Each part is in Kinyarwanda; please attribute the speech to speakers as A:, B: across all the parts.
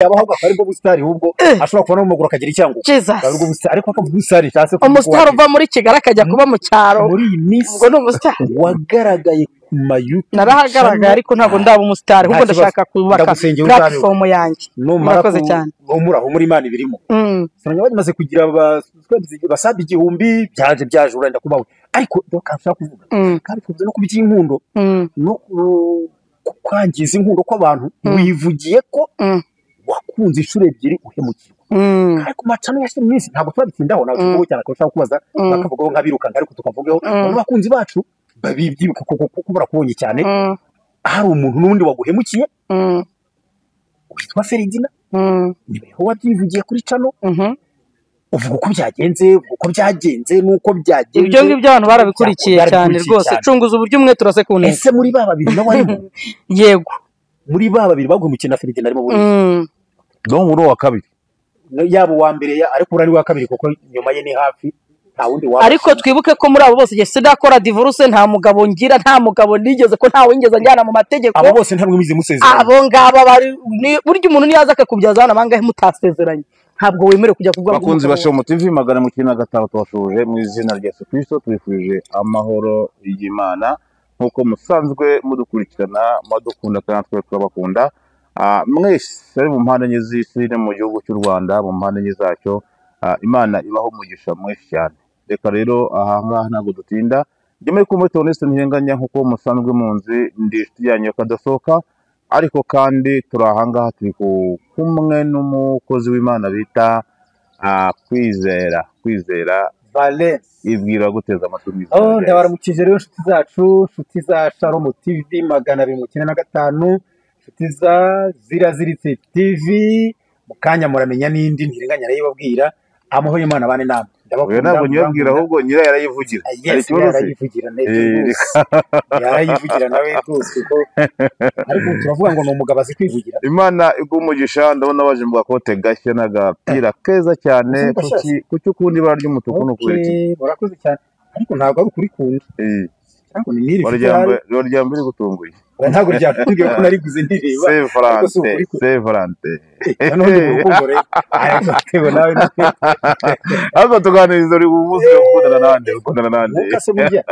A: Yabaho akaba aribwo busitani, ahubwo ashobora kuba no mu maguru akagira icyangugu.
B: Jesus.
A: Akaba aribwo busitani, ariko akavuga ubusitani cyangwa se kuvuga
B: Umusitari
A: uwo
B: uva muri Kigali akajya kuba mu cyaro.
A: Muri iyi minsi
B: Ubwo ni umusitari.
A: wagaragaye ku ma YouTube
B: Narahagaragaye
A: channel.
B: ariko ntabwo ndaba umusitari, ahubwo
A: Nta kibazo.
B: ndashaka kubaka
A: Ndagusengera uzabeho.
B: platform yanjye.
A: Numara
B: Murakoze cyane.
A: Humura, humura, Imana ibirimo. Usanga bamaze kugira basabe 1000, byaje urenda kubaho, ariko reka nshaka kuvuga kandi tuvuze no ku by'inkundo no kwangiza inkundo kw'abantu. Wivugiye ko wakunze inshuro ebyiri uhemukirwa, ariko macano yashize iminsi ntabwo turabitindaho, ntabwo tuvugaho cyane. Akaba kubaza bakavugaho nk'abirukanka, ariko tukavugaho abakunzi bacu babibyibuka kuko barakubonye cyane. Hari umuntu n'undi waguhemukiye witwa Feridina, niwe wabyivugiye kuri channel, uvuga uko byagenze, uvuga uko byagenze n'uko byagenze.
B: Ibyo ngibyo abantu barabikurikiye cyane.
A: Barabikurikiye
B: Rwose
A: cyane.
B: Cunguza uburyo umwe turase ku ntego.
A: Ese muri ba babiri nawe arimo?
B: Yego.
A: Muri ba babiri baguhemukiye na Feridina arimo buriya?
C: Donc muri uwa kabiri.
A: Yaba uwa mbere ariko uri uwa kabiri, kuko nyuma ye ni hafi, nta wundi waba.
B: Ariko twibuke ko muri abo bose njye sinakora divorce, nta mugabo ngira, nta mugabo nigeze, ko nta wigeze njyana mu mategeko.
A: Abo bose nta n'umwe musezeranye?
B: Abo ngabo bari burya umuntu niyaza akakubyaza hano bangahe mutasezeranye, ntabwo wemerewe kujya kuvuga ngo
C: Bakunzi
B: umugabo
C: ba Shomo TV 905, tubashuje mu izina rya Yesu Kristo, tubifurije amahoro y'Imana nk'uko musanzwe mudukurikirana, mwadukunda kandi natwe turabakunda. Mwese ari mu mpande enye z'isi no mu gihugu cy'u Rwanda mu mpande enye zacyo, Imana ibaho umugisha mwinshi cyane. Reka rero aha ngaha ntabwo dutinda, ndi muri kumwe Theoneste Ntihenganya nk'uko musanzwe munzi, ndi inshuti yanyu kadasohoka, ariko kandi turi aha ngaha turi kumwe n'umukozi w'Imana bita Kwizera. Kwizera,
A: Valence.
C: Ibwira guteza amatwi mu izina
A: Oh,
C: rya Yesu.
A: Ndabaramukije rero inshuti zacu, inshuti za Shalom TV 295, inshuti za Ziraziritse TV, mu kanya muramenya n'indi ntirenganya arayibabwira. Amahoro y'Imana bane namwe.
C: Oya, ntabwo nyibabwira, ahubwo nyirayo arayivugira. Hari
A: Yes,
C: ikibazo se?
A: yarayivugira neza rwose, yarayivugira nawe rwose ko, ariko turavuga ngo ni umugabo azi kwivugira.
C: Imana iguha umugisha. Ndabona waje mu gakote gashya n'agapira keza cyane.
A: Ese gashyashya?
C: Kuki ukunda ibara ry'umutuku? Ni ukubera iki?
A: Okay, murakoze cyane, ariko ntabwo ari ukurikunda cyangwa ni n'iri mfite ahari.
C: Waryambaye rigutunguye?
A: Oya, ntabwo ryatunguye ko nariguze ndireba,
C: Saint
A: ariko si
C: Valentin.
A: ukuri ko
C: Saint Valentin.
A: Noneho ndi mu rukundo rero, ariko bitewe nawe.
C: Ahubwo tuganiriza, uri umunsi wo gukundana nande? Gukundana nande?
A: Mwuka se burya,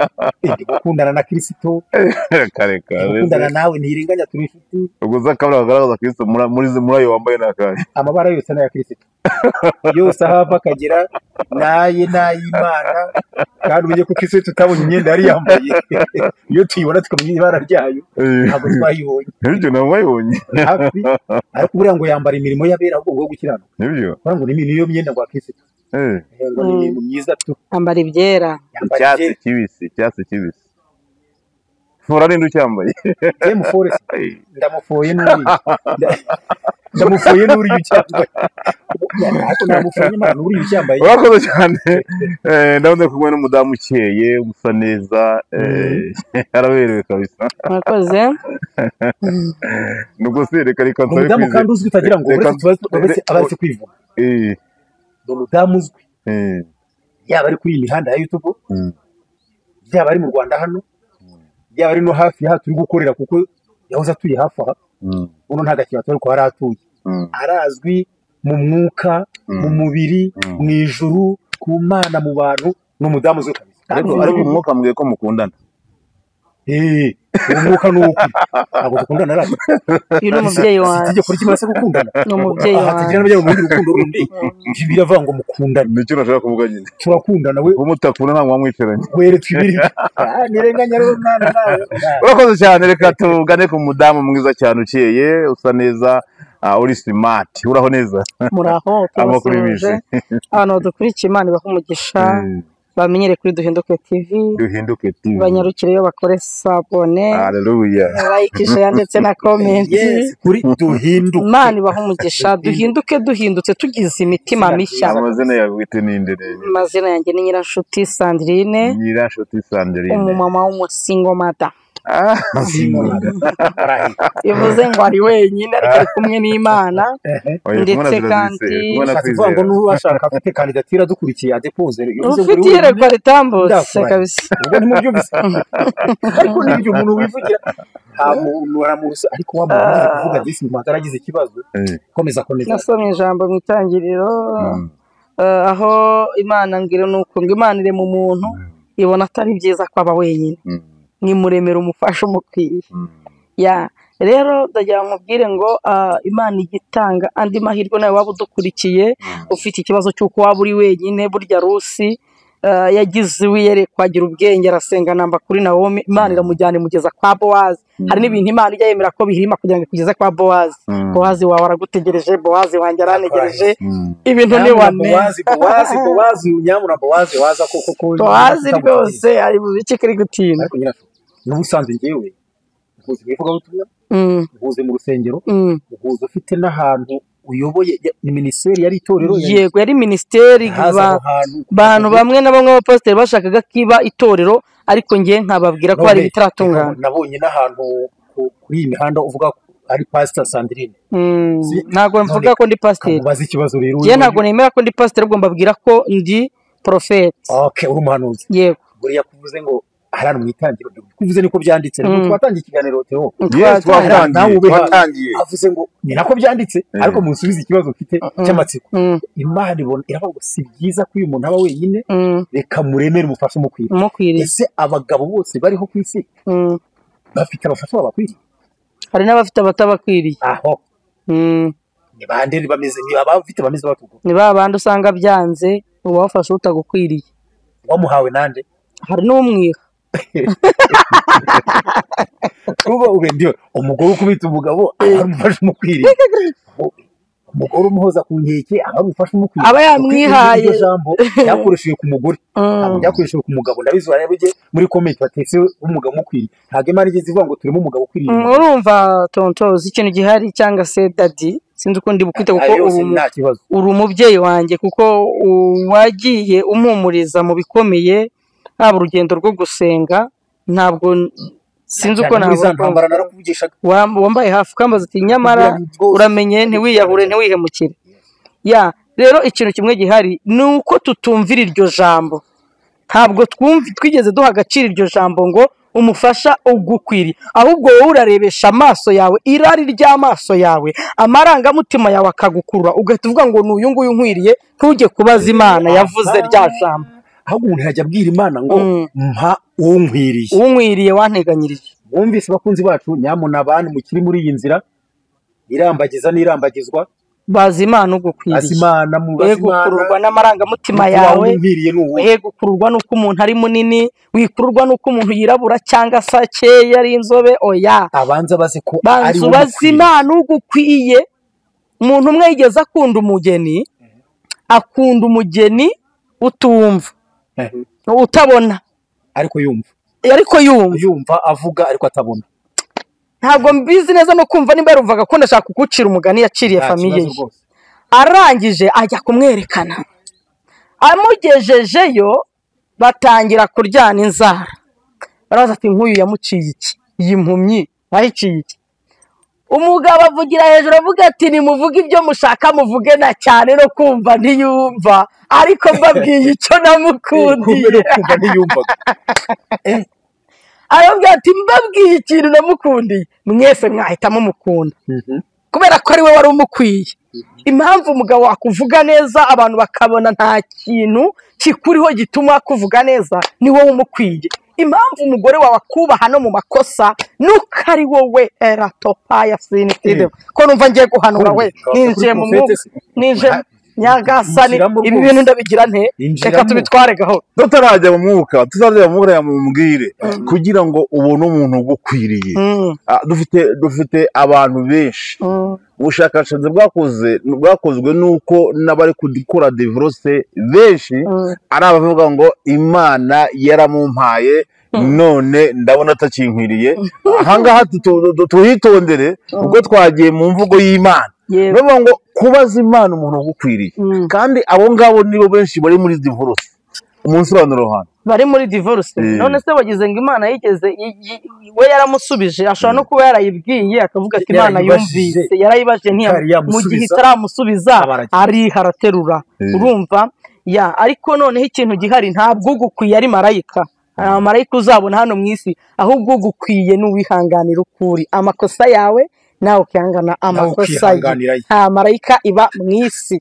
A: ndi gukundana na Kirisito.
C: Kare kare.
A: Ndi gukundana nawe ntirenganya, turi inshuti.
C: Ubwo uzi akabara kagaragaza Kristo muri ayo wambaye ni akahe?
A: Amabara yose ni aya Kirisito, yose aho ava akagera naye n'ay'Imana. Kandi umenye ko Kirisito tutabonye imyenda yari yambaye, iyo tuyibona tukamenya ibara ryayo, ntabwo twayibonye.
C: Nibyo, ntabwo wayibonye.
A: Hafi, ariko buriya ngo yambara imirimo y'abera, ahubwo ngo gukiranuka.
C: Nibyo.
A: Buriya ngo ni niyo myenda ngo ya Kirisito. Ngo ni imirimo myiza tu.
B: Ambara ibyera.
A: Yambara
C: Icyatsi
A: ibyera.
C: kibisi, icyatsi kibisi. Fora ninde ucyambaye?
A: Jemu Forest. Ndamufoye n'uriya, ndamufoye n'uriya ucyambaye, ariko ndamufoye nyamara n'uriya ucyambaye.
C: Urakoze cyane. Ndabona kumwe n'umudamu ukeye, usa neza, araberewe kabisa.
B: Murakoze.
C: Nubwo se reka nsabe
A: Umudamu
C: Kwizera.
A: kandi uzwi, utagira ngo uretse tubaze aba azi kwivuga. Ni umudamu uzwi, yaba ari kuri iyi mihanda ya YouTube, yaba ari mu Rwanda hano, yaba ari no hafi y'aha turi gukorera, kuko yahoze atuye hafi aha. Buno nta gakibazo, ariko hari atuye. Arazwi mu mwuka, mu mubiri, mu ijuru, ku Mana, mu bantu, ni umudamu uzwi kabisa.
C: Ariko umwuka mbwiye ko mukundana.
A: Uwo mwuka ni uw'ukuri, ntabwo dukundana rata.
B: Uyu ni umubyeyi
A: Si
B: wanjye.
A: itegeko ry'Imana se gukundana?
B: Ni umubyeyi
A: Aha tugira
B: wanjye.
A: n'abajya mu rundi rukundo rundi, biravuga ngo mukundane.
C: Nicyo nashaka kuvuga nyine.
A: Turakundana we.
C: Kuba mutakunda ntabwo mwamwicaranye.
A: Weretswe ibiri. Ah, nirenganya rero mwana nawe.
C: Urakoze cyane. Reka tugane ku mudamu mwiza cyane, ukeye, usa neza, uri smart. Uraho neza?
B: Muraho.
C: Amakuru
B: Tubasuhuje.
C: y'iminsi?
B: Abantu badukurikiye, Imana ibahe umugisha. Bamenyere kuri Duhinduke TV.
C: Duhinduke TV.
B: Banyarukireyo bakore s'abonner,
C: Haleluya.
B: like, share ndetse na comment.
A: Yes, kuri Duhinduke.
B: Imana ibahe umugisha. Duhinduke, duhindutse, tugize imitima
A: Izina
B: mishya.
A: ryiza.
C: Amazina yawe bwite ninde rero?
B: Amazina yanjye ni Nyiranshuti Sandrine.
C: Nyiranshuti Sandrine.
B: Umumama w'umusingle mother. Bivuze ngo ari wenyine ariko ari kumwe n'Imana. Ndetse kandi
A: kuvuga ngo n'uwashaka afite kandidatire adukurikiye adepoze.
B: Ufite iyerekwa ritambutse kabisa.
A: Ubwo ntimubyumvise. Ariko n'ibyo umuntu wivugira nta muntu aramurusa, ariko wa muntu umaze kuvuga disi mpaka aragize ikibazo. Komeza.
B: Nasomye ijambo mu itangiriro aho Imana ngira nuko ngo Imana ire mu muntu ibona atari byiza ko aba wenyine, nimuremera umufasha umukwiye. Ya rero ndagira nkubwire ngo Imana igitanga andi mahirwe nawe waba udukurikiye ufite ikibazo cy'uko waba uri wenyine. Burya Rusi yagize iyerekwa agira ubwenge arasenga namba kuri Nawomi, Imana iramujyana imugeza kwa Bowazi. Hari n'ibintu Imana ijya yemera ko bihirima kugira ngo ikugeze kwa Bowazi. Bowazi wawe aragutegereje, Bowazi wanjye arantegereje. Ibintu ni wane.
A: Bowazi nyamura Bowazi waza koko
B: Bowazi rwose ari mu bice kiri gutinda.
A: Ariko nyirafu n'ubusanzwe njyewe mpuze mu ivugabutumwa, mpuze mu rusengero, mpuze ufite n'ahantu uyoboye ni minisiteri yari itorero.
B: Yego yari minisiteri, bantu bamwe na bamwe b'abapasiteri bashakaga kiba itorero, ariko ngiye nkababwira ko hari bitaratungana.
A: Nabonye n'ahantu kuri iyi mihanda uvuga ari Pastor Sandrine.
B: Ntabwo mvuga ko ndi pasiteri.
A: Mubaze ikibazo rero.
B: Ngiye ntabwo nemera ko ndi pasiteri, ubwo mbabwira ko ndi prophet.
A: Okay, uri umuhanuzi.
B: Yego.
A: Buriya kuvuze ngo harano mu itangiriro kuvuze niko byanditse. Twatangiye ikiganiro Theo.
C: Yes, twatangiye.
A: Avuze ngo ni nako byanditse, ariko munsubize ikibazo mfite cy'amatsiko. Imana ibona iravuga si byiza ko uyu muntu aba wenyine, reka muremere umufasha umukwiriye. Ese abagabo bose bariho ku isi bafite abafasha babakwiriye?
B: Hari n'abafite abatabakwiriye.
A: Aho ni bande bameze, ni abafite bameze batugo.
B: Ni ba bandi usanga byanze uwafasha utagukwiriye.
A: Wamuhawe nande?
B: Hari n'umwiha.
A: Kuba ubendiwe umugore ukubita umugabo aramufasha umukwiriye, umugore umuhoza ku nkeke aramufasha umukwiriye,
B: aba yamwihaye.
A: Ijambo yakoresheje ku mugore ntabwo ryakoreshejwe ku mugabo. Ndabizi barabije muri comment batetse umugabo umukwiriye, ntabwo Imana igeze ivuga ngo turimo umugabo ukwiriye.
B: Urumva tontozi ikintu gihari cyangwa se daddy sinzi uko ndi bukwite, kuko uri umubyeyi wanjye, kuko wagiye umpumuriza mu bikomeye, haba urugendo rwo gusenga ntabwo sinzi uko wambaye hafi ukambaza uti nyamara uramenye ntiwiyahure ntiwihemukire. Ya rero ikintu kimwe gihari ni uko tutumvira iryo jambo, ntabwo twigeze duha agaciro iryo jambo ngo umufasha ugukwiriye, ahubwo wowe urarebesha amaso yawe, irari ry'amaso yawe, amarangamutima yawe akagukurura, ugahita uvuga ngo n'uyu nguyu nkwiriye, ntujye kubaza Imana yavuze rya jambo.
A: Ahubwo umuntu yajya abwira Imana ngo mpa unkwiriye,
B: unkwiriye wanteganyirije.
A: Mwumvise bakunzi bacu, nyamuna abantu mukiri muri iyi nzira irambagiza n'irambagizwa,
B: bazi Imana ugukwiriye,
A: bazi Imana,
B: we gukururwa n'amarangamutima yawe, we gukururwa n'uko umuntu ari munini, wikururwa n'uko umuntu yirabura cyangwa se akeye ari inzobe. Oya,
A: abanza bazi ko ari
B: bazi Imana ugukwiye. Umuntu umwe yigeze akunda umugeni, akunda umugeni utumva, utabona,
A: ariko yumva,
B: ariko
A: yumva avuga ariko atabona.
B: Ntabwo mbizi neza no kumva nimba yarumvaga ko ndashaka kugucira umugani yaciriye famiye ye. Arangije ajya kumwerekana, amugejejeyo batangira kuryana inzara, barabaza ati nk'uyu yamuciye iki, iyi mpumyi wayiciye iki? Umugabo avugira hejuru avuga ati nimuvuge ibyo mushaka muvuge na cyane no kumva ntiyumva, ariko mbabwiye icyo namukundiye. Arabwira ati mbabwiye ikintu namukundiye mwese mwahita mumukunda, kubera ko ari we wari umukwiye. Impamvu umugabo akuvuga neza abantu bakabona nta kintu kikuriho gituma akuvuga neza, ni wowe umukwiye. Impamvu umugore wawe akubaha no mu makosa nuko ari wowe eratopaya sinitide ko numva ngiye guhanura we, ninjiye mu mwuka, ninjiye nyagasani, ibi bintu ndabigira nte, reka tubitware gahoro.
C: Tutarajya mu mwuka, tuzajya mu mwuka mubwire kugira ngo ubone umuntu ugukwiriye. Dufite abantu benshi. Ubushakashatsi bwakozwe nuko n'abari gukora divorce benshi ari abavuga ngo Imana yaramumpaye none ndabona atakinkwiriye. Ahangaha tuhitondere ubwo twagiye mu mvugo y'Imana. Bavuga ngo kubaza Imana umuntu ugukwiriye, kandi abo ngabo nibo benshi bari muri divorce. Umunsobanuro hano
B: bari muri divorce. None se wagize ngo Imana yigeze we yaramusubije, ashobora no kuba yarayibwiye akavuga ati Imana yumvise, yarayibajije mu gihe itaramusubiza ari haraterura. Urumva ya, ariko noneho ikintu gihari ntabwo ugukwiye ari marayika, marayika uzabona hano mu isi, ahubwo ugukwiye n'uwihanganira ukuri amakosa yawe nawe ukihangana amakosa ye, nta marayika iba mu isi.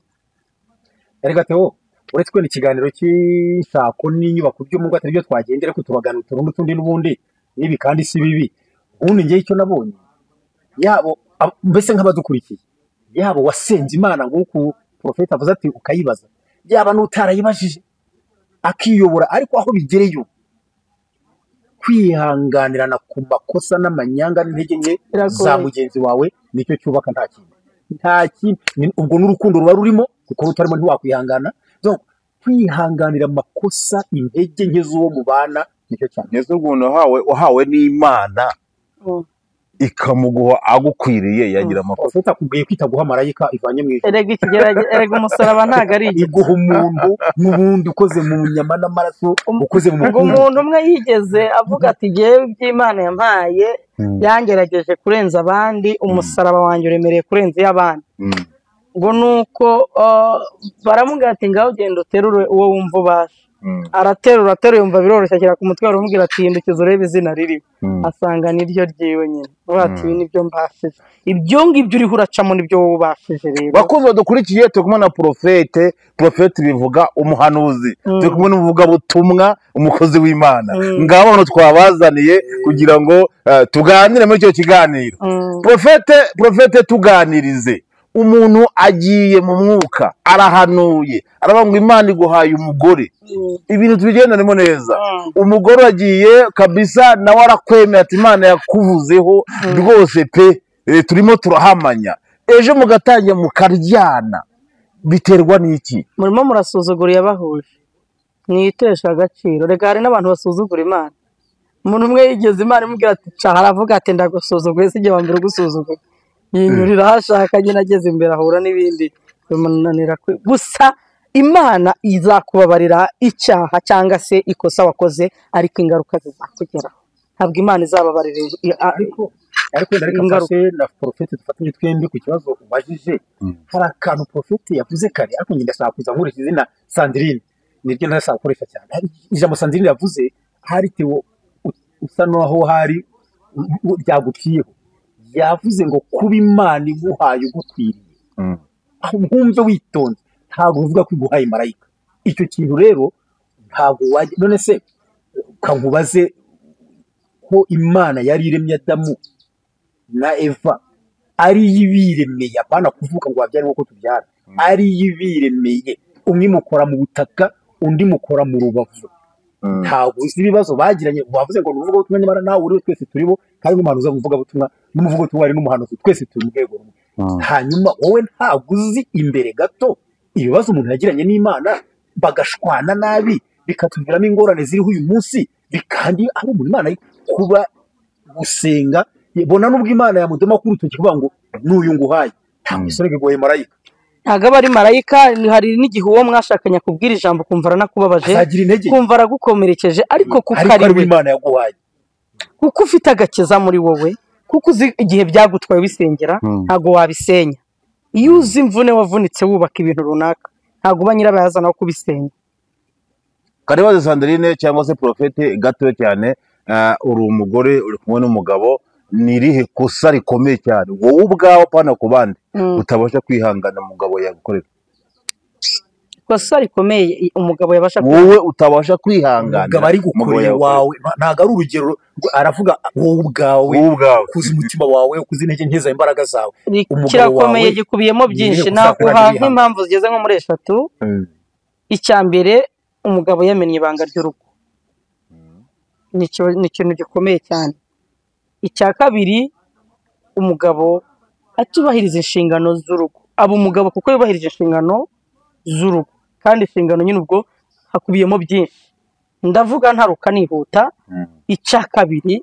A: Erega Theo, uretse ko ni ikiganiro cy'ishako n'inyubako byo mu ngo atari byo twagendera ko tubagana utuntu n'utundi n'ubundi n'ibi kandi si bibi. Ubundi ngewe icyo nabonye yabo mbese nk'abadukurikiye, yabo wasenze Imana nk'uko profeta avuze ati ukayibaza, yaba n'utarayibajije akiyobora, ariko aho bigereyo kwihanganirana ku makosa n'amanyanga n'intege nke za mugenzi wawe nicyo cyubaka, nta kintu, nta kintu. Ubwo n'urukundo ruba rurimo, kuko rutarimo ntiwakwihangana. Donc kwihanganira amakosa, intege nke z'uwo mubana nicyo cyane.
C: Neza umuntu wahawe n'Imana ikamuguha agukwiriye yagira amakosa.
A: Profeta akubwiye kwita guha marayika ivanye mu ijuru.
B: Erega erega umusaraba ntago ari igiti.
A: Iguha umuntu n'ubundi ukoze mu nyama n'amaraso, ukoze mu mukungu.
B: Umuntu umwe yigeze avuga ati jyewe iby'Imana yampaye yangerageje kurenza abandi, umusaraba wanjye uremereye kurenza iy'abandi. Ngo nuko baramubwira ati ngaho ugenda uterure uwo wumva ubasha. Araterura ateruye yumva biroroshye, ashyira ku mutwe baramubwira ati hindukiza urebe izina ririho, asanga niryo ryiwe nyine. Ati ibi nibyo mbashije, ibyo ngibyo uriho uracamo nibyo wowe ubashije. Rero
C: bakunzi badukurikiye, turi kumwe na profete. Profete bivuga umuhanuzi, turi kumwe n'umuvugabutumwa, umukozi w'Imana. Ngabo hano twabazaniye kugira ngo tuganire muri icyo kiganiro. Profete tuganirize. Umuntu agiye mu mwuka arahanuye, aravuga ngo Imana iguhaye umugore, ibintu tubigendanemo neza. Umugore agiye kabisa nawe arakwemera ati Imana yakuvuzeho rwose pe, turimo turahamanya. Ejo mugatangira mukaryana, biterwa n'iki?
B: Murimo murasuzugura iyabahuje, mwitesha agaciro. Reka hari n'abantu basuzugura Imana. Umuntu umwe yigeze Imana imubwira ati ca, aravuga ati ndagusuzuguye, si jye wa mbere ugusuzugura. Yinyurira aho ashaka nyine, ageze imbere ahura n'ibindi bimunanira. Gusa Imana izakubabarira icyaha cyangwa se ikosa wakoze, ariko ingaruka zizakugeraho. Ntabwo Imana izababarira.
A: Ariko reka mfashe na profete dufatanye twembi ku kibazo ubajije. Hari akantu profete yavuze kare, ariko njye ndashaka kuza nkoresha izina Sandrine, niryo ntashaka gukoresha cyane. Hari ijambo Sandrine yavuze, hari Theo usa naho hari ryaguciyeho. Yavuze ngo kuba Imana iguhaye ugukwiriye, aho wumve witonze, ntabwo uvuga ko iguhaye marayika. Icyo kintu rero ntabwo wajya. None se kankubaze ko Imana yari iremye Adamu na Eva ari yibiremeye, apana kuvuka ngo babyare nkuko tubyara, ari yibiremeye, umwe mukora mu butaka undi mukora mu rubavu. Ntabwo uzi ibibazo bagiranye. Wavuze ngo nuvuga ubutumwa nyamara nawe uriho, twese turibo, kandi n'umuhanuzi avuga ubutumwa, n'umuvuga ubutumwa ari n'umuhanuzi, twese turi mu rwego rumwe. Hanyuma wowe ntabwo uzi imbere gato ibibazo umuntu yagiranye n'Imana, bagashwana nabi, bikatuviramo ingorane ziriho uyu munsi, kandi ari umuntu Imana kuba gusenga bona nubwo Imana yamudoma kuri urutoki kuvuga ngo n'uyu nguhaye, ntabwo isorege goye marayika.
B: Ntabwo aba ari marayika. Hari n'igihe uwo mwashakanye akubwira ijambo kumva aranakubabaje, kumva aragukomerekeje, ariko kuko ari
A: Imana yaguhaye,
B: kuko ufite agakiza muri wowe, kuko uzi igihe byagutwaye ubisengera, ntabwo wabisenya. Iyo uzi imvune wavunitse wubaka ibintu runaka, ntabwo uba nyirabayazana wo kubisenya.
C: Karibaze Sandrine cyangwa se profete gato cyane, uri umugore uri kumwe n'umugabo, ni irihe kosa rikomeye cyane wowe ubwawe apana ku bandi utabasha kwihangana umugabo yagukorera?
B: Ikosa rikomeye umugabo yabasha,
C: wowe utabasha kwihangana
A: umugabo ari gukorera wawe, ntabwo ari urugero, aravuga wowe ubwawe, kuzi umutima wawe, kuzi intege nke zawe, imbaraga zawe.
B: Kirakomeye, gikubiyemo byinshi. Nakuha nk'impamvu zigeze nko muri 3. Icya mbere, umugabo yamenye ibanga ry'urugo, ni ikintu gikomeye cyane. Icya kabiri, umugabo atubahiriza inshingano z'urugo. Aba umugabo kuko yubahirije inshingano z'urugo, kandi inshingano nyine ubwo hakubiyemo byinshi. Ndavuga ntaruka nihuta. Icya kabiri,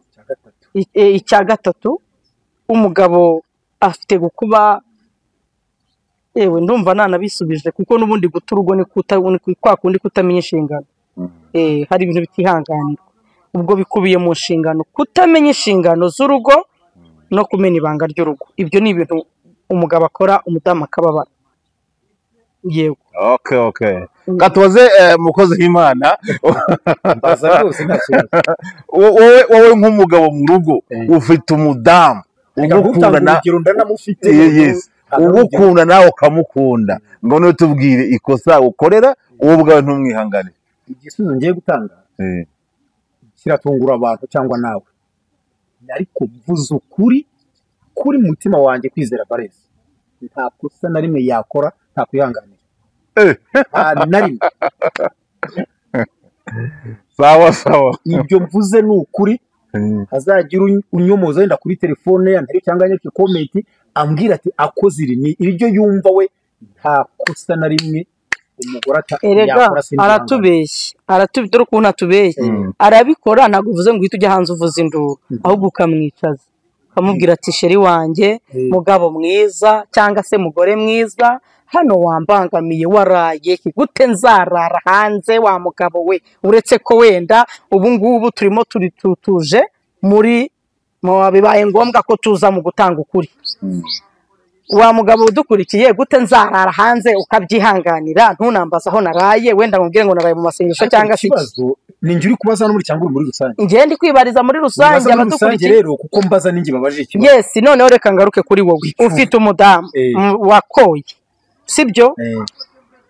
B: icya gatatu, umugabo afite gukuba, yewe ndumva nanabisubije, kuko n'ubundi guta urugo ni kwa kundi kutamenya inshingano. Hari ibintu bitihanganirwa. Ubwo bikubiye mu nshingano, kutamenya inshingano z'urugo no kumena ibanga ry'urugo. Ibyo ni ibintu umugabo akora umudamu akababara. Yego.
C: Okay. Katubaze mukozi w'Imana.
A: Mbaza rwose nta kibazo.
C: Wowe nk'umugabo mu rugo ufite umudamu ugukunda, ugukunda nawe ukamukunda, ngo tubwire ikosa ukorera uwo ubwawe ntumwihangane.
A: Igisubizo ngiye gutanga kiratungura abantu cyangwa nawe, ariko mvuze ukuri kuri mutima wanjye kwizera Valens nta kosa na rimwe yakora nta kwihanganira. Nta na rimwe.
C: Sawa sawa.
A: Ibyo mvuze ni ukuri. Hazagira unyomoza wenda kuri telefone yantari cyangwa anyandike comment ambwira ati akoze iri ni iryo yumva we nta kosa na rimwe umugore
B: yakora. Aratubeshya, dore ukuntu atubeshya. Arabikora, ntabwo uvuze ngo uhite ujya hanze uvuze induru, ahubwo ukamwicaza ukamubwira ati sheri wanjye, mugabo mwiza cyangwa se mugore mwiza, hano wambangamiye, waraye gute nzarara hanze wa mugabo we, uretse ko wenda ubu ngubu turimo tuje muri bibaye ngombwa ko tuza mu gutanga ukuri. Wa mugabo udukurikiye, gute nzarara hanze ukabyihanganira, ntunambaza aho naraye, wenda mubwire ngo naraye mu masengesho cyangwa se
A: ikibazo ni njye uri kubaza no muri cyangwa muri rusange.
B: Njye ndi kwibariza muri rusange abadukurikiye
A: rero, kuko mbaza ninjye babaje ikibazo.
B: Yes, noneho reka ngaruke kuri wowe ufite umudamu wakoye, sibyo?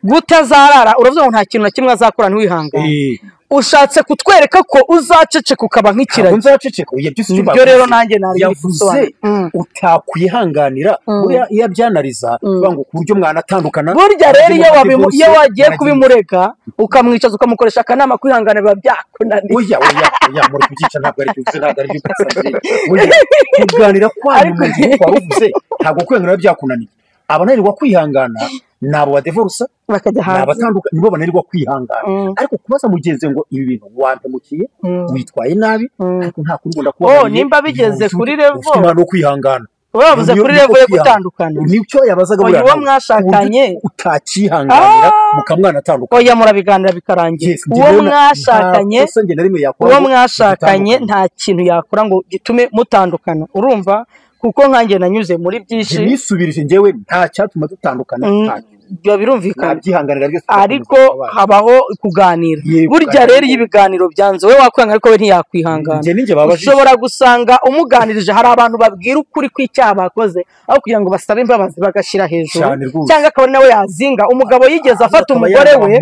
B: Gute azarara, uravuga ngo nta kintu na kimwe azakora ntiwihangane. Ushatse kutwereka ko uzaceceka ukaba nk'ikiragi.
A: Nzaceceka oya, byose
B: ibyo rero nanjye nari
A: yavuze utakwihanganira. Buriya iyo abyanariza ngo ku buryo mwanatandukana.
B: Burya rero iyo wagiye kubimureka ukamwicaza ukamukoresha akanama kwihanganira biba byakunaniye.
A: Oya oya oya, muri kubyica ntabwo ari byo, ntabwo ari byo. Kuganira kwanyu mu gihe waruvuze ntabwo kwihanganira byakunaniye. Abananirwa kwihangana nabo badevorusa
B: bakajya hanze,
A: abatandukana nibo bananirwa kwihangana. Ariko kubaza mugenzi ngo ibi bintu wampemukiye, witwaye nabi, ariko nta kuri ngunda kuba.
B: Nimba bigeze kuri level
A: ufite impano yo kwihangana,
B: wavuze kuri level yo gutandukana,
A: nicyo yabazaga
B: buriya uwo mwashakanye
A: utakihanganira mukamwana atandukana.
B: Oya, murabiganira bikarangira. Uwo mwashakanye, uwo mwashakanye nta kintu yakora ngo gitume mutandukana, urumva? Kuko nkanjye nanyuze muri byinshi,
A: nisubirije njyewe nta cyatuma dutandukana,
B: biba birumvikana,
A: nabyihanganira byose,
B: ariko habaho kuganira. Burya rero iyo ibiganiro byanze we wakwanga, ariko we ntiyakwihangana. Ushobora gusanga umuganirije, hari abantu babwira ukuri kw'icyaha bakoze aho kugira ngo basabe imbabazi bagashyira hejuru, cyangwa akaba nawe yazinga. Umugabo yigeze afata umugore we,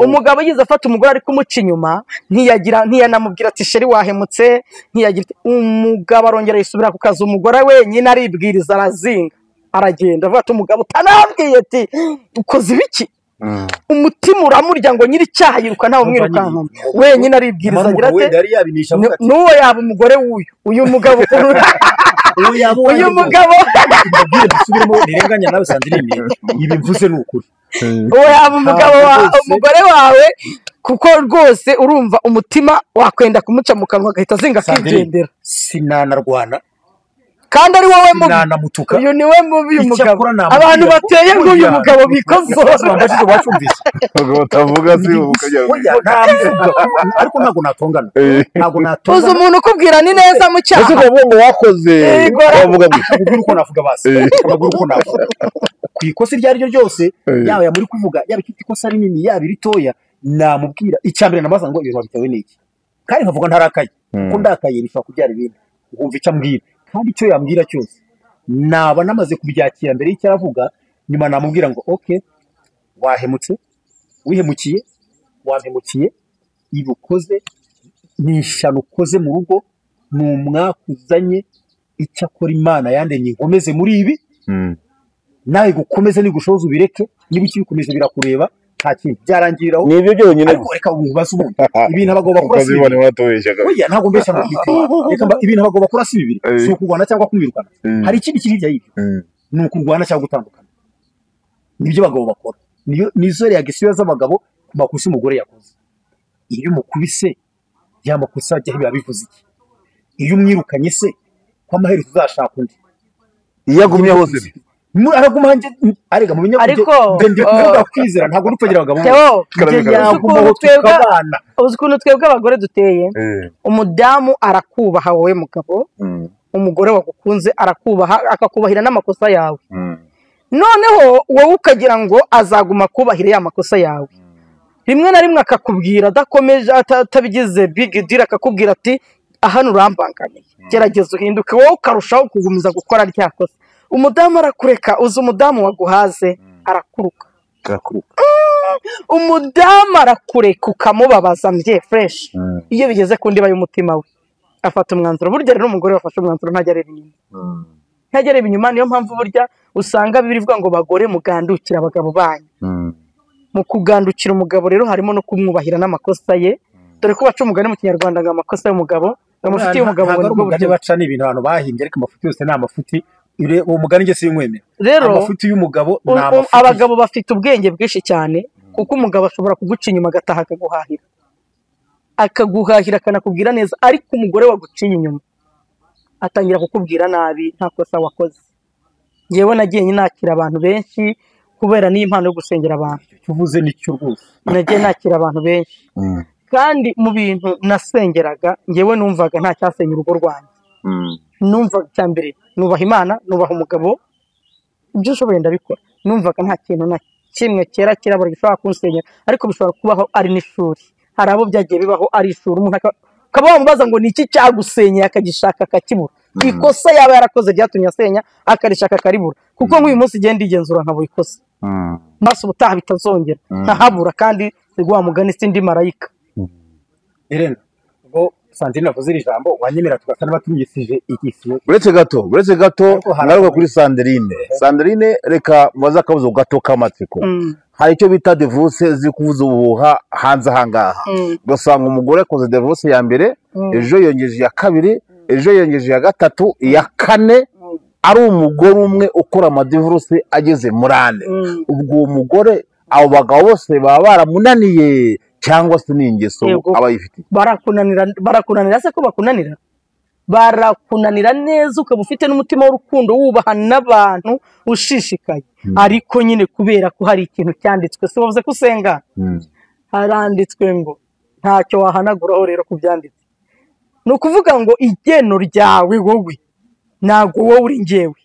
B: umugabo yigeze afata umugore ari kumuca inyuma, ntiyagira ntiyanamubwira ati sheri wahemutse, ntiyagira. Umugabo arongera yisubira ku kazi, umugore wenyine aribwiriza arazinga aragenda avuga ati umugabo utanambwiye ati ukoze ibiki? Umutima uramurya ngo nyiri icyaha yiruka ntawe umwirukankana, wenyine aribwiriza agira ati n'uwo yaba umugore w'uyu uyu mugabo uyu mugabo
A: ibi mvuze ni ukuri,
B: uwo yaba umugabo umugore wawe, kuko rwose urumva umutima wakwenda kumuca mu kanwa agahita azinga akigendera.
A: Sinanarwana
B: kandi ari wowe mubi, uyu ni we mubi mugabo. Abantu bateye nk'uyu mugabo bikozora.
A: Ariko ntabwo natongana, ntabwo natongana.
B: Uzi umuntu ukubwira ni neza mu cyaha,
C: ese ukavuga ngo wakoze, wavuga
A: ngo uko navuga basi, ukavuga uko navuga ku ikosa iryo ari ryo ryose, yaba muri kuvuga, yaba ikosa rinini, yaba iritoya, namubwira icya mbere nabaza ngo ibintu bitewe n'iki, kandi nkavuga ntarakaye, kuko ndakaye bishobora kubyara ibindi, nkumva icyo ambwira. Kandi icyo yambwira cyose naba namaze kubyakira mbere y'icyo aravuga, nyuma namubwira ngo okay, wahemutse, wihemukiye, wampemukiye, ibi ukoze ni ishyano ukoze mu rugo, ni umwaka uzanye, icyakora Imana yandemye nkomeze muri ibi, nawe gukomeze nigushoza ubireke, niba ukibikomeje birakureba, nta kintu byarangiriraho.
C: Ni ibyo byonyine
A: gusa. Ariko reka ubaze ubundi ibintu abagabo bakora si bibiri. Oya, ntabwo mbeshya ngo reka ibintu abagabo bakora si bibiri, si ukurwana cyangwa kumwirukana. Hari ikindi kiri hirya y'ibyo, ni ukurwana cyangwa gutandukana. Nibyo abagabo bakora, nizo reaction z'abagabo ku makosa umugore yakoze. Iyo umukubise ya makosa ajya biba bivuze iki? Iyo umwirukanye se ko amaherezo uzashaka undi?
C: Iyo agumye hose
A: Araguma njye arega mu binyabugeni
B: Ariko,
A: ndi kuvuga kwizera ntabwo uri kugira abagabo
B: Theo,
A: njye yagumaho tukabana.
B: Uzi ukuntu twebwe abagore duteye? Umudamu arakubaha wowe mugabo, umugore wagukunze arakubaha, akakubahira n'amakosa yawe. Noneho wowe ukagira ngo azaguma kubahira ya makosa yawe. Rimwe na rimwe akakubwira adakomeje, atabigize big deal, akakubwira ati hano urambangamiye, gerageza uhinduke, wowe ukarushaho kugumiza gukora rya kosa. Umudamu arakureka. Uzi umudamu waguhaze arakuruka. Umudamu arakureka ukamubabaza mbye fresh. Iyo bigeze ku ndiba y'umutima we afata umwanzuro. Burya rero umugore wafashe umwanzuro ntajya areba inyuma. Ntajya areba inyuma. Niyo mpamvu burya usanga Bibiliya ivuga ngo bagore mugandukira abagabo banyu. Mu kugandukira umugabo rero harimo no kumwubahira n'amakosa ye. Dore ko baca umugani mu Kinyarwanda ngo amakosa y'umugabo, amafuti y'umugabo
A: ngo nibwo buryo baca. Ni ibintu abantu bahimbye, ariko amafuti yose ni amafuti. Uwo mugani njye sinkwemera.
B: Rero
A: amafuti y'umugabo ni amafuti.
B: Abagabo bafite ubwenge bwinshi cyane, kuko umugabo ashobora kuguca inyuma agataha akaguhahira, akaguhahira akanakubwira neza, ariko umugore waguciye inyuma atangira kukubwira nabi nta kosa wakoze. Njyewe nagiye nakira abantu benshi kubera n'iyi mpano yo gusengera abantu.
A: Icyo uvuze nicyo rwose.
B: Nagiye nakira abantu benshi, kandi mu bintu nasengeraga njyewe numvaga nta cyasenya urugo rwanjye. Numvaga icya mbere nubaha Imana, nubaha umugabo, ibyo nshoboye ndabikora. Numvaga nta kintu na kimwe cyera kirabura gishobora kunsenyera, ariko bishobora kubaho ari n'ishuri. Hari abo byagiye bibaho ari ishuri, umuntu akaba wamubaza ngo ni iki cyagusenyeye, akagishaka akakibura. Ikosa yaba yarakoze ryatumye asenya akarishaka akaribura. Kuko nk'uyu munsi igenda igenzura nkabura ikosa, maso ubutaha bitazongera ntahabura, kandi wa mugani sindi marayika.
A: Irene, ubwo Sandrine avuze iri jambo wanyemera tugasa n'abatumyisije igisiyo.
C: Uretse gato ngaruka kuri Sandrine. Sandrine, reka mubaze akabazo gato k'amatsiko. Hari icyo bita divorce ziri kuvuza ubuhuha hanze ahangaha. Ugasanga umugore akoze divorce ya mbere, ejo yongeje iya kabiri, ejo yongeje iya gatatu, iya kane, ari umugore umwe ukora amadivorce ageze muri ane. Ubwo uwo mugore abo bagabo bose baba baramunaniye cyangwa se ni ingeso aba yifitiye?
B: Barakunanira se ko bakunanira? Barakunanira neza, ukaba ufite n'umutima w'urukundo, wubaha n'abantu, ushishikaye. Ariko nyine kubera ko hari ikintu cyanditswe, si bavuze ko usenga, haranditswe ngo ntacyo wahanaguraho rero ku byanditse. Ni ukuvuga ngo igeno ryawe wowe ntabwo wowe uri njyewe,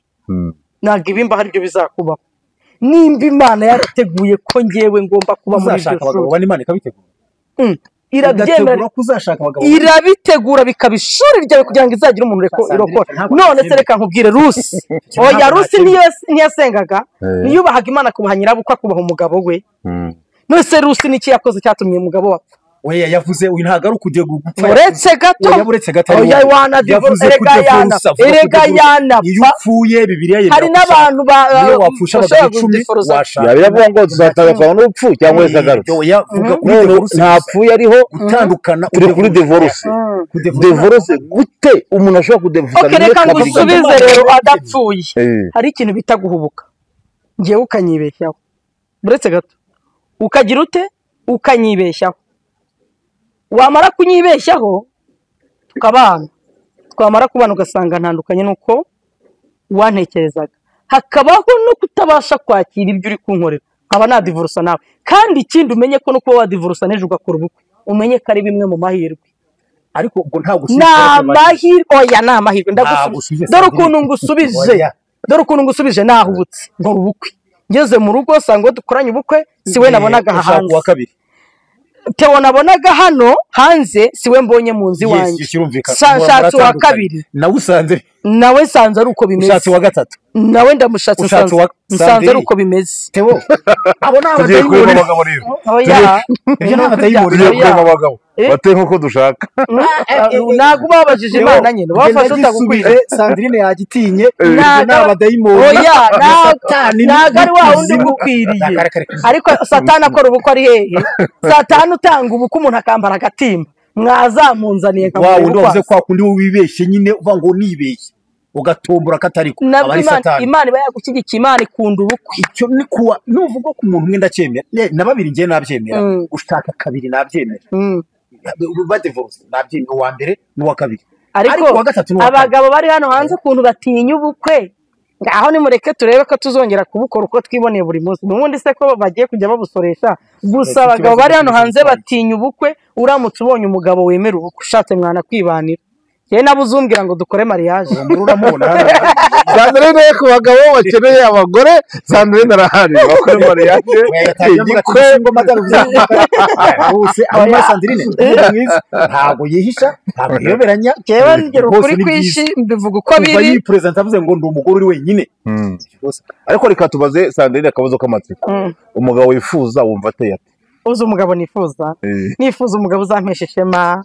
B: ntabwo ibimba hari ibyo bizakubaho. Nimba Imana yarateguye ko njyewe ngomba kuba muri iryo shuri,
A: Imana ikabitegura,
B: irabyemera, irabitegura bikaba ishuri ryawe kugira ngo izagire umuntu irokora. None se reka nkubwire Rusi, oya Rusi ntiyasengaga, ntiyubahaga Imana, akubaha nyirabukwe, akubaha umugabo we. None se Rusi niki yakoze cyatumye umugabo wapfa?
A: Oya yavuze uyu ntabwo ari ukujya gupfa.
B: Uretse gato,
A: oya
B: wana divorce, erega yana
A: iyo upfuye Bibiliya yemera.
B: Hari n'abantu
A: iyo wapfusha abagabo 10 washaka.
C: Biravuga ngo tuzatandukana n'urupfu cyangwa wese agarutse.
A: Oya vuga kuri divorce,
C: ntapfuye ariho
A: gutandukana,
C: turi kuri divorce. Divorce gute umuntu ashobora kudevusa?
B: Okay, reka ngusubize rero adapfuye. Hari ikintu bita guhubuka, ngewe ukanyibeshyaho. Uretse gato ukagira ute? Ukanyibeshyaho. Wamara kunyibeshyaho tukabana, twamara kubana ugasanga ntandukanye nuko wantekerezaga, hakabaho no kutabasha kwakira ibyo uri kunkorera, nkaba nadivurusa nawe. Kandi ikindi umenye ko no kuba wadivurusa n'ejo ugakora ubukwe, umenye ko ari bimwe mu mahirwe.
A: Ariko ubwo ntabwo
B: amahirwe, oya ni amahirwe. Ndagusubije, dore ukuntu ngusubije, dore ukuntu ngusubije. Nahubutse nkora ubukwe, ngeze mu rugo sanga dukoranye ubukwe, si we nabonaga hanze. Theo nabonaga hano hanze si we mbonye mu nzu iwanjye. Nshatse uwa kabiri, nawe nsanze ari uko bimeze.
A: Ushatse uwa gatatu,
B: nawe ndamushatse, nsanze ari uko bimeze.
A: Theo abo ni abadayimoni.
C: Ibyo ni abadayimoni abagabo bateye nkuko dushaka.
B: Ntabwo ubabajije Imana nyine wafashe utagukwiye.
A: Sandrine yagitinye, ni abadayimoni.
B: Oya ntabwo ari wa wundi ugukwiriye. Ariko Satani akora ubukwe ari hehe? Satani utanga ubukwe umuntu akambara agatimba, mwazamunzaniye
A: nka wa wundi wavuze kwa kundi wibeshye nyine uva ngo nibeshye ugatombora katariko.
B: Nabwo Imana iba yagushyigikiye, Imana ikunda ubukwe.
A: Icyo ni kuwa nuvuga ko umuntu umwe ndacyemera, na babiri ngiye nabyemera, gushaka kabiri nabyemera, badivorce nabyemera, uwa mbere n'uwa kabiri.
B: Ariko abagabo bari hano hanze ukuntu batinya ubukwe, Ngaho nimureke turebe ko tuzongera kubukora uko twiboneye buri munsi. N'ubundi se ko bagiye kujya babusoresha. Gusa abagabo bari hano hanze batinya ubukwe. Uramutse ubonye umugabo wemera ubukwe ushatse mwana kwibanira, yewe nabuzumbwira ngo dukore mariage.
C: Sandrine ku bagabo bakeneye abagore, Sandrine arahari bakore mariage. Igikwe
A: bose aba Sandrine mwiza, ntago yihisha, ntago yiyoberanya.
B: Jewe ngira ukuri kwishi, mbivuga uko biri.
A: Kuva president avuze ngo ndi umugore uri wenyine.
C: Ariko reka tubaze Sandrine akabazo k'amatsiko. Umugabo wifuza wumva ateye ate?
B: Uzi umugabo nifuza? Nifuza umugabo uzampesha ishema,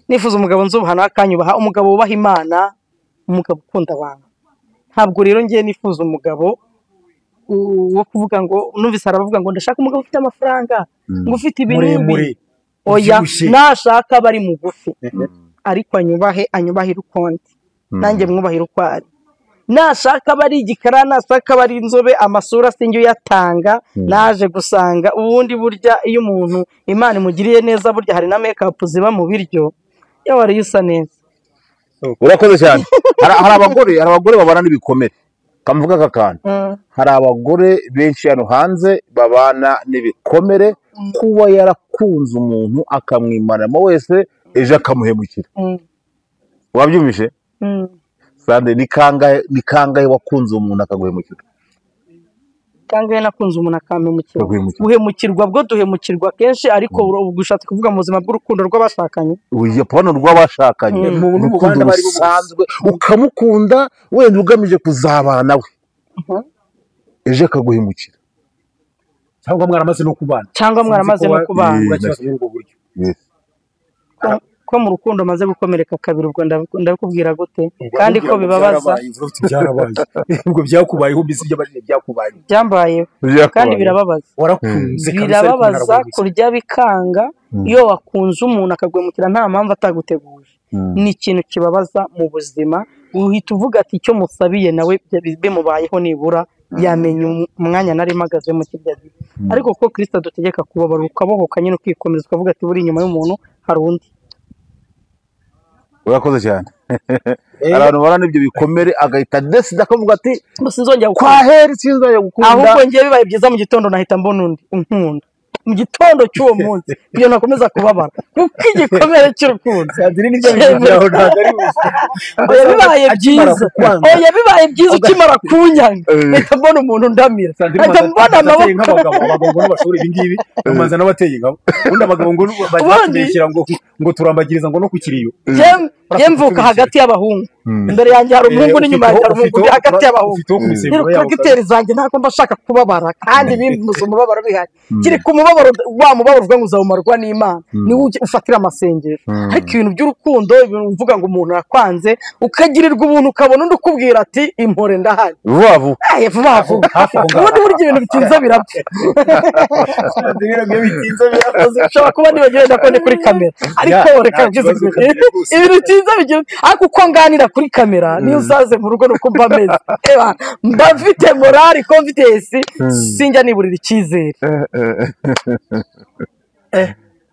B: nifuza umugabo nzubaha akanyubaha, umugabo wubaha Imana, umugabo ukunda abantu. Ntabwo rero ngiye nifuza umugabo wo kuvuga ngo numvise aravuga ngo ndashaka umugabo ufite amafaranga, ngo ufite ibintu. Oya, nashaka bari mugufi, ariko anyubahe, anyubahire ukundi, nanjye mwubahire uko ari. Nashaka bari igikara, nashaka bari inzobe, amasura sinjye uyatanga. Naje gusanga ubundi burya iyo umuntu Imana imugiriye neza, burya hari na make up ziba mu biryo, iyo wari usa neza.
C: Urakoze cyane. Hari abagore babana n'ibikomere. Kamvuga aka kantu. Hari abagore benshi hano hanze babana n'ibikomere, kuba yarakunze umuntu akamwimaramo wese, ejo akamuhemukira. Wabyumvise? Sande, ni kangahe wakunze umuntu akaguhemukira?
B: Kangahe nakunze umuntu akampemukira? Guhemukirwa bwo duhemukirwa kenshi, ariko ugushatse kuvuga mu buzima bw'urukundo rw'abashakanye.
C: Oya, pano rw'abashakanye, mu rukundo rusanzwe, ukamukunda wenda ugamije kuzabana nawe, ejo akaguhemukira.
A: Cyangwa mwaramaze no kubana.
B: Cyangwa mwaramaze no kubana. Ko mu rukundo maze gukomereka kabiri, ubwo ndabikubwira gute? Kandi ko bibabaza.
A: Ubwo byakubayeho, mbese by'abajije byakubaye.
B: Byambayeho kandi birababaza.
A: Warakunze
B: birababaza, kurya bikanga. Iyo wakunze umuntu akagwemukira nta mpamvu ataguteguje, ni ikintu kibabaza mu buzima. Uhita uvuga ati icyo musabiye nawe bimubayeho, nibura yamenya umwanya nari mpagaze mu kirya gihe. Ariko ko Kristo adutegeka kubabara, ukabohoka nyine, ukikomeza, ukavuga ati buri inyuma y'umuntu hari undi.
C: Urakoze cyane. Abantu barana ibyo bikomere agahita desida akavuga ati
B: sinzongera
C: kwa heri, sinzongera gukunda.
B: Ahubwo ngiye bibaye byiza mu gitondo nahita mbona undi unkunda mu gitondo cy'uwo munsi, kugira ngo nakomeza kubabara, kuko igikomere cy'urukundo. Oya bibaye byiza, oya bibaye byiza ukimara kunyanga mpita mbona umuntu ndamira, mpita mbona amaboko.
A: Abagabo ngo bashobora ibi ngibi, bamanza n'abateye ingabo. Ubundi abagabo ngo batubeshyira ngo turambagiriza ngo no ku kiriyo.
B: Njye mvuka hagati y'abahungu, imbere yanjye hari umuhungu n'inyuma yanjye hari umuhungu, hagati y'abahungu. Karagiteri zanjye ntabwo mba nshaka kubabara, kandi bimbuza umubabaro bihari. Kiri ku mubabaro, wa mubabaro uvuga ngo uzawumarwa n'Imana, niwo ufatira amasengesho. Ariko ibintu by'urukundo, ibintu uvuga ngo umuntu yakwanze, ukagirirwa ubuntu, ukabona undi ukubwira ati impore ndahari
C: vuba vuba.
B: Vuba vuba. Ubundi burya ibintu bitinze birapfa. Ushobora kuba nibagiwe ko ndi kuri kamera, ariko reka mbivuze ibintu bitinze bigira. Ariko uko nganira kuri kamera niyo uzaze mu rugo nuko mba meze, mba mfite morale, confidence, sinjya niburira icyizere.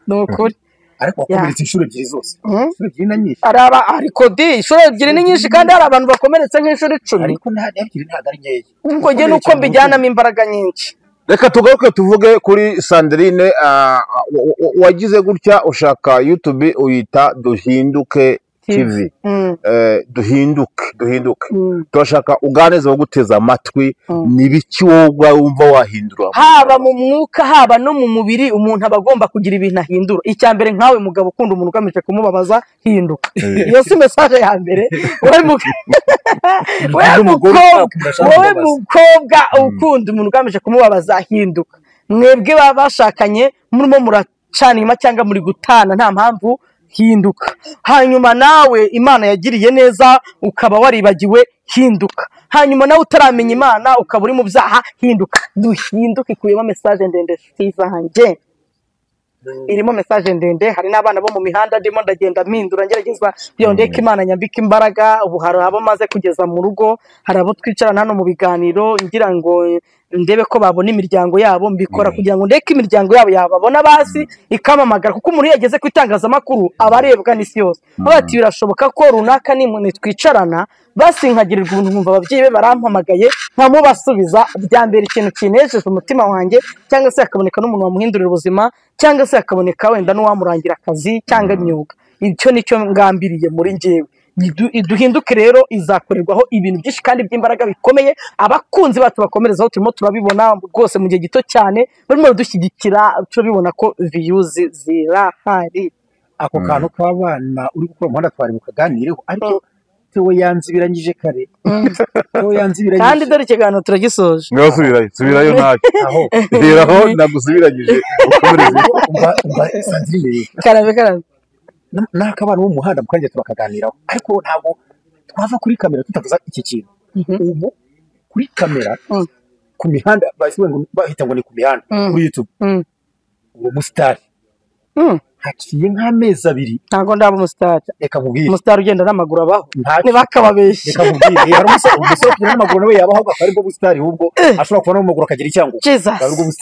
B: Ni ukuri.
A: Ariko wakomeretse inshuro ebyiri zose. Inshuro ebyiri na nyinshi.
B: Araba ariko di inshuro ebyiri ni nyinshi, kandi hari abantu bakomeretse nk'inshuro 10.
A: Ariko nta ebyiri ntabwo ari nkeya.
B: Ubwo nge nuko mbijyanamo imbaraga nyinshi.
C: Reka tugaruke tuvuge kuri Sandrine. Wagize gutya ushaka YouTube uyita Duhinduke TV. Duhinduke. Turashaka uganeze baguteza amatwi, ni biki wowe wumva wahindura?
B: Haba mu mwuka, haba no mu mubiri, umuntu aba agomba kugira ibintu ahindura. Icya mbere, nkawe mugabo ukunda umuntu ugamije kumubabaza, hinduka. Iyo si message ya mbere. Wowe mukobwa ukunda umuntu ugamije kumubabaza, hinduka. Mwebwe baba bashakanye murimo muracana inyuma cyangwa muri gutana nta mpamvu, hinduka. Hanyuma nawe Imana yagiriye neza ukaba waribagiwe, hinduka. Hanyuma nawe utaramenya Imana ukaba uri mu byaha, hinduka. Duhinduke ikubiyemo message ndende zanjye. Irimo message ndende. Hari n'abana bo mu mihanda ndimo ndagenda mpindura, ngerageza byondeka Imana nyambika imbaraga. Ubu hari abo maze kugeza mu rugo, hari abo twicarana hano mu biganiro ngira ngo ndebe ko babona imiryango yabo, mbikora kugira ngo ndeke imiryango yabo yababona basi ikamamagara, kuko umuntu iyo yageze ku itangazamakuru aba arebwa n'isi yose. Bati birashoboka ko runaka ni twicarana basi nkagirirwa ubuntu nkumva ababyeyi be barampamagaye nkamubasubiza, byambera ikintu kinejeje umutima wanjye, cyangwa se hakaboneka n'umuntu wamuhindurira ubuzima, cyangwa se hakaboneka wenda n'uwamurangira akazi cyangwa imyuga. Icyo nicyo ngambiriye muri njyewe. Duhinduke rero izakorerwaho ibintu byinshi kandi by'imbaraga bikomeye, abakunzi bacu bakomerezaho, turimo turabibona rwose mu gihe gito cyane barimo baradushyigikira, turabibona ko views zirahari.
A: Ako kantu k'abana uri gukora umuhanda twari bukaganireho, ariko Theo yanzibiranyije kare. Theo yanzibiranyije
B: kandi dore ikiganiro turagisoje.
C: Ngaho subirayo, subirayo ntacyo.
A: Aho
C: heraho nagusubiranyije ukomereze.
A: Umva Sandrine
B: karabe karabe
A: n'akabana bo mu muhanda mukanjye turakaganiraho, ariko ntabwo twava kuri kamera tutavuza iki kintu. Ubu kuri kamera ku mihanda bahita ngo ni ku mihanda kuri YouTube, uwo musitari haciye nk'amezi abiri.
B: Ntabwo ndaba umusitari.
A: Reka nkubwire,
B: umusitari ugenda n'amaguru abaho ntibakababeshye.
A: Reka nkubwire, hari umusore ugenda n'amaguru nawe yabaho akaba aribwo busitari, ahubwo ashobora kuba n'amaguru akagira icyango.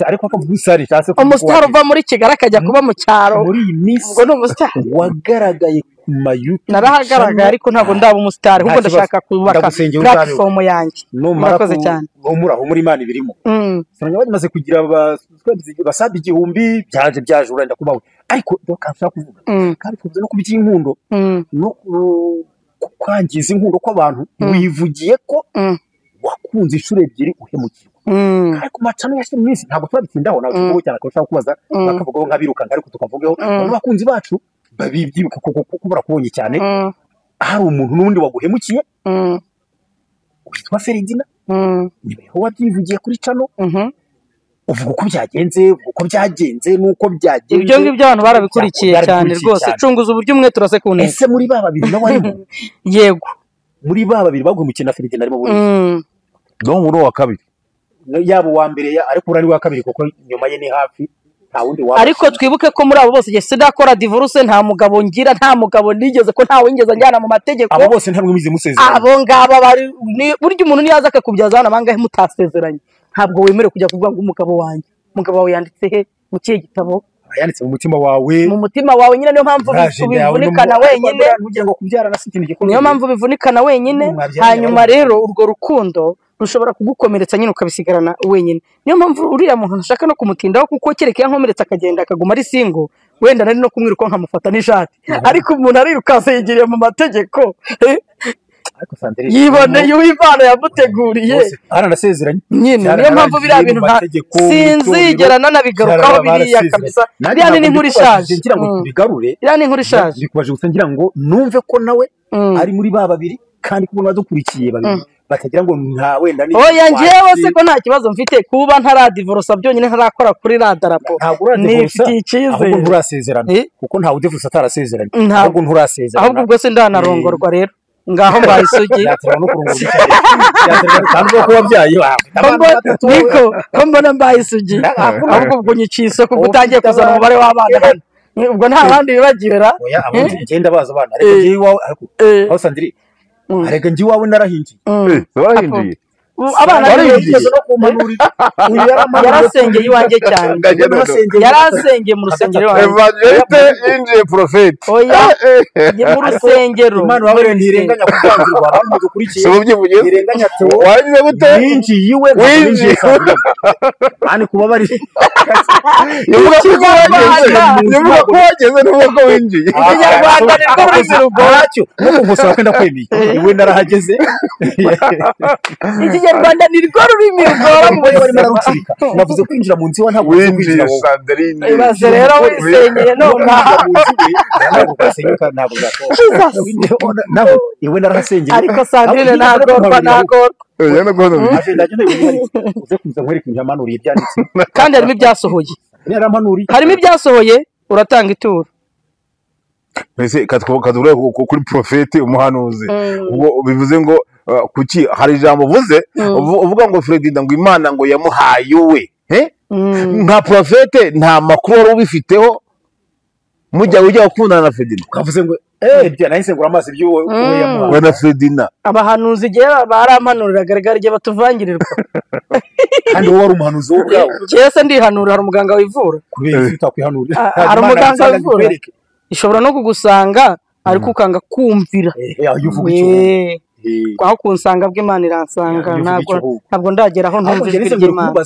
A: Ariko akavuga ubusitari cyangwa se
B: umusitari uva muri Kigali akajya kuba mu cyaro
A: muri iyi minsi,
B: ubwo ni umusitari
A: wagaragaye ku ma YouTube.
B: Narahagaragaye ariko ntabwo ndaba umusitari, ahubwo ndashaka kubaka platform yanjye. Murakoze cyane.
A: Humura Imana ibirimo. Sanga bamaze kugira basabe 1000 byaje byaje urenda kubaho, ariko nshaka kuvuga kandi tuvuze no kuby'inkundo no kwangiza inkundo kw'abantu. Wivugiye ko wakunze inshuro ebyiri uhemukirwa, ariko macano yashize iminsi ntabwo turabitindaho, ntabwo tuvuga cyane ko ushaka kubaza bakavugaho nk'abirukanka, ariko tukavugaho abakunzi bacu babibyibuka kuko barakubonye cyane. Hari umuntu n'undi waguhemukiye witwa Feridina, niwe wabyivugiye kuri cano, uvuga uko byagenze, uko byagenze nuko byagenze.
B: Ibyo ngibyo abantu barabikurikiye cyane rwose. Cunguza uburyo umwe turase ku ntego.
A: Ese muri ba babiri nawe arimo?
B: Yego,
A: muri ba babiri baguhemukiye na Feridina arimo buri.
C: No muri wa kabiri
A: yabo wa mbere, ariko uri wa kabiri kuko nyuma ye ni hafi, nta wundi wa.
B: Ariko twibuke ko muri abo bose jye sidakora divorce, nta mugabo ngira, nta mugabo nigeze ko nta wingeze njyana mu mategeko.
A: Abo bose nta mwize musezeranye.
B: Abo ngaba bari burya umuntu niyaza akakubyaza hano bangahe mutasezeranye, ntabwo wemerewe kujya kuvuga ngo umugabo wanjye. Umugabo wawe yanditse he? Mu kihe gitabo?
A: Yanditse mu mutima wawe.
B: Mu mutima wawe nyine, niyo mpamvu bivunikana wenyine. Niyo mpamvu bivunikana wenyine. Hanyuma rero urwo rukundo rushobora kugukomeretsa nyine ukabisigarana wenyine. Niyo mpamvu uriya muntu ntashaka no kumutindaho, kuko kereka yankomeretsa akagenda akaguma ari single, wenda nari no kumwiruka nkamufata n'ishati, ariko umuntu arirukanse yigiriye mu mategeko, yiboneye uw'Imana yamuteguriye,
A: aranasezeranye
B: nyine. Niyo mpamvu biriya bintu sinzigera nanabigarukaho biriya kabisa. Biriya ni inkuru ishaje,
A: ngira ngo tubigarure.
B: Biriya ni inkuru ishaje,
A: bikubaje gusa ngira ngo numve ko nawe ari muri ba babiri, kandi kubona badukurikiye babiri batagira ngo nta wenda ni.
B: Oya njyewe se ko nta kibazo mfite kuba ntaradivorsa byonyine, ntarakora kuri radarapo,
A: nifitiye icyizere. Ahubwo nturasezerana, kuko ntawe udivorsa atarasezeranye. Ahubwo nturasezerana,
B: ahubwo ubwo se ndanarongorwa rero ngaho mbaye isugi. Niko ko mbona mbaye isugi, ahubwo ubwo nyiciye isoko kuko utangiye kuzana umubare w'abana hano, ubwo nta bandi bibagira.
A: Oya abo ngenda baza abana, ariko njyewe iwawe, ariko Sandrine arega njye iwawe narahingiye.
C: Warahingiye?
B: Abana no kumpanurira. Yarasengeye iwanjye cyane, yarasengeye mu rusengero iwanjye.
C: Evangeliste yinjiye profete.
B: Oya mu rusengero.
A: Imana wawe ntirenganya kuvanzirwa abantu mudukurikiye. Ntirenganya Theo.
C: Wagize gute?
A: Winjiye iwe,
C: winjiye.
A: Ani kubabarira.
C: Nivuga ko wageze, nivuga ko winjiye.
B: Ikinyarwanda nirwo rurimi
A: rugoracyo. No kugusaba ko ndakwemiye. Iwe narahageze.
B: Ikinyarwanda nirwo rurimi rugora mu
A: barimo bararucika. Navuze kwinjira mu nzu iwe ntabwo uzi kwinjira wowe.
C: Sandrine.
B: Ibaze rero wisenyeye nonaha.
A: Ntabwo bwasenyuka, ntabwo bwashoboka. Ntabwo iwe narahasengeye.
B: Ariko Sandrine ntagorwa, ntagorwa.
A: Uze kuza nkwereke ibyamanuriye byanditse.
B: Kandi harimo ibyasohoye.
A: Yaramanuriye.
B: Harimo ibyasohoye, uratanga ituro.
C: Mbese katubure kuri profete umuhanuzi. Ubwo bivuze ngo kuki hari ijambo uvuze uvuga ngo Fredinda ngo Imana ngo yamuhaye uwe, nka profete nta makuru wari ubifiteho mujya ujya gukundana na Fredinda.
A: Ukavuze ngo Ibyo nahise ngura amazi ibyo we yamuhaye.
C: We na Fredina.
B: Abahanuzi igihe barampanurira garagara igihe batuvangirirwa.
A: Kandi wowe wari umuhanuzi wowe ubwawe.
B: Njyewe se ndihanura, hari umuganga wivura.
A: Kubera iki utakwihanurira?
B: Hari umuganga wivura. Ishobora no kugusanga ariko ukanga kumvira.
A: Iyo uvuga icyo.
B: Aho kunsanga bw'Imana iransanga, ntabwo ndagera aho ntumva ijwi ry'Imana.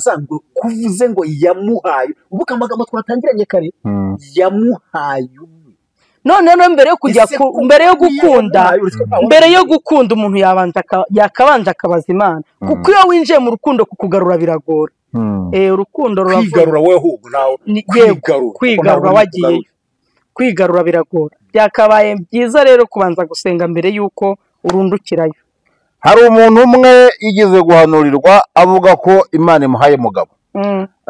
A: Kuvuze ngo yamuhaye, ubuka amagambo twatangiranye kare, yamuhaye.
B: None no mbere yo kujya mbere yo gukunda, mbere yo gukunda umuntu yabanza yakabanje akabaza Imana, kuko iyo winjiye mu rukundo kukugarura biragora. Urukundo ruravuna.
A: Kwigarura wowe ahubwo nawe
B: kwigarura wagiye. Kwigarura biragora. Byakabaye byiza rero kubanza gusenga mbere yuko urundukirayo.
C: Hari umuntu umwe yigeze guhanurirwa avuga ko Imana imuhaye mugabo,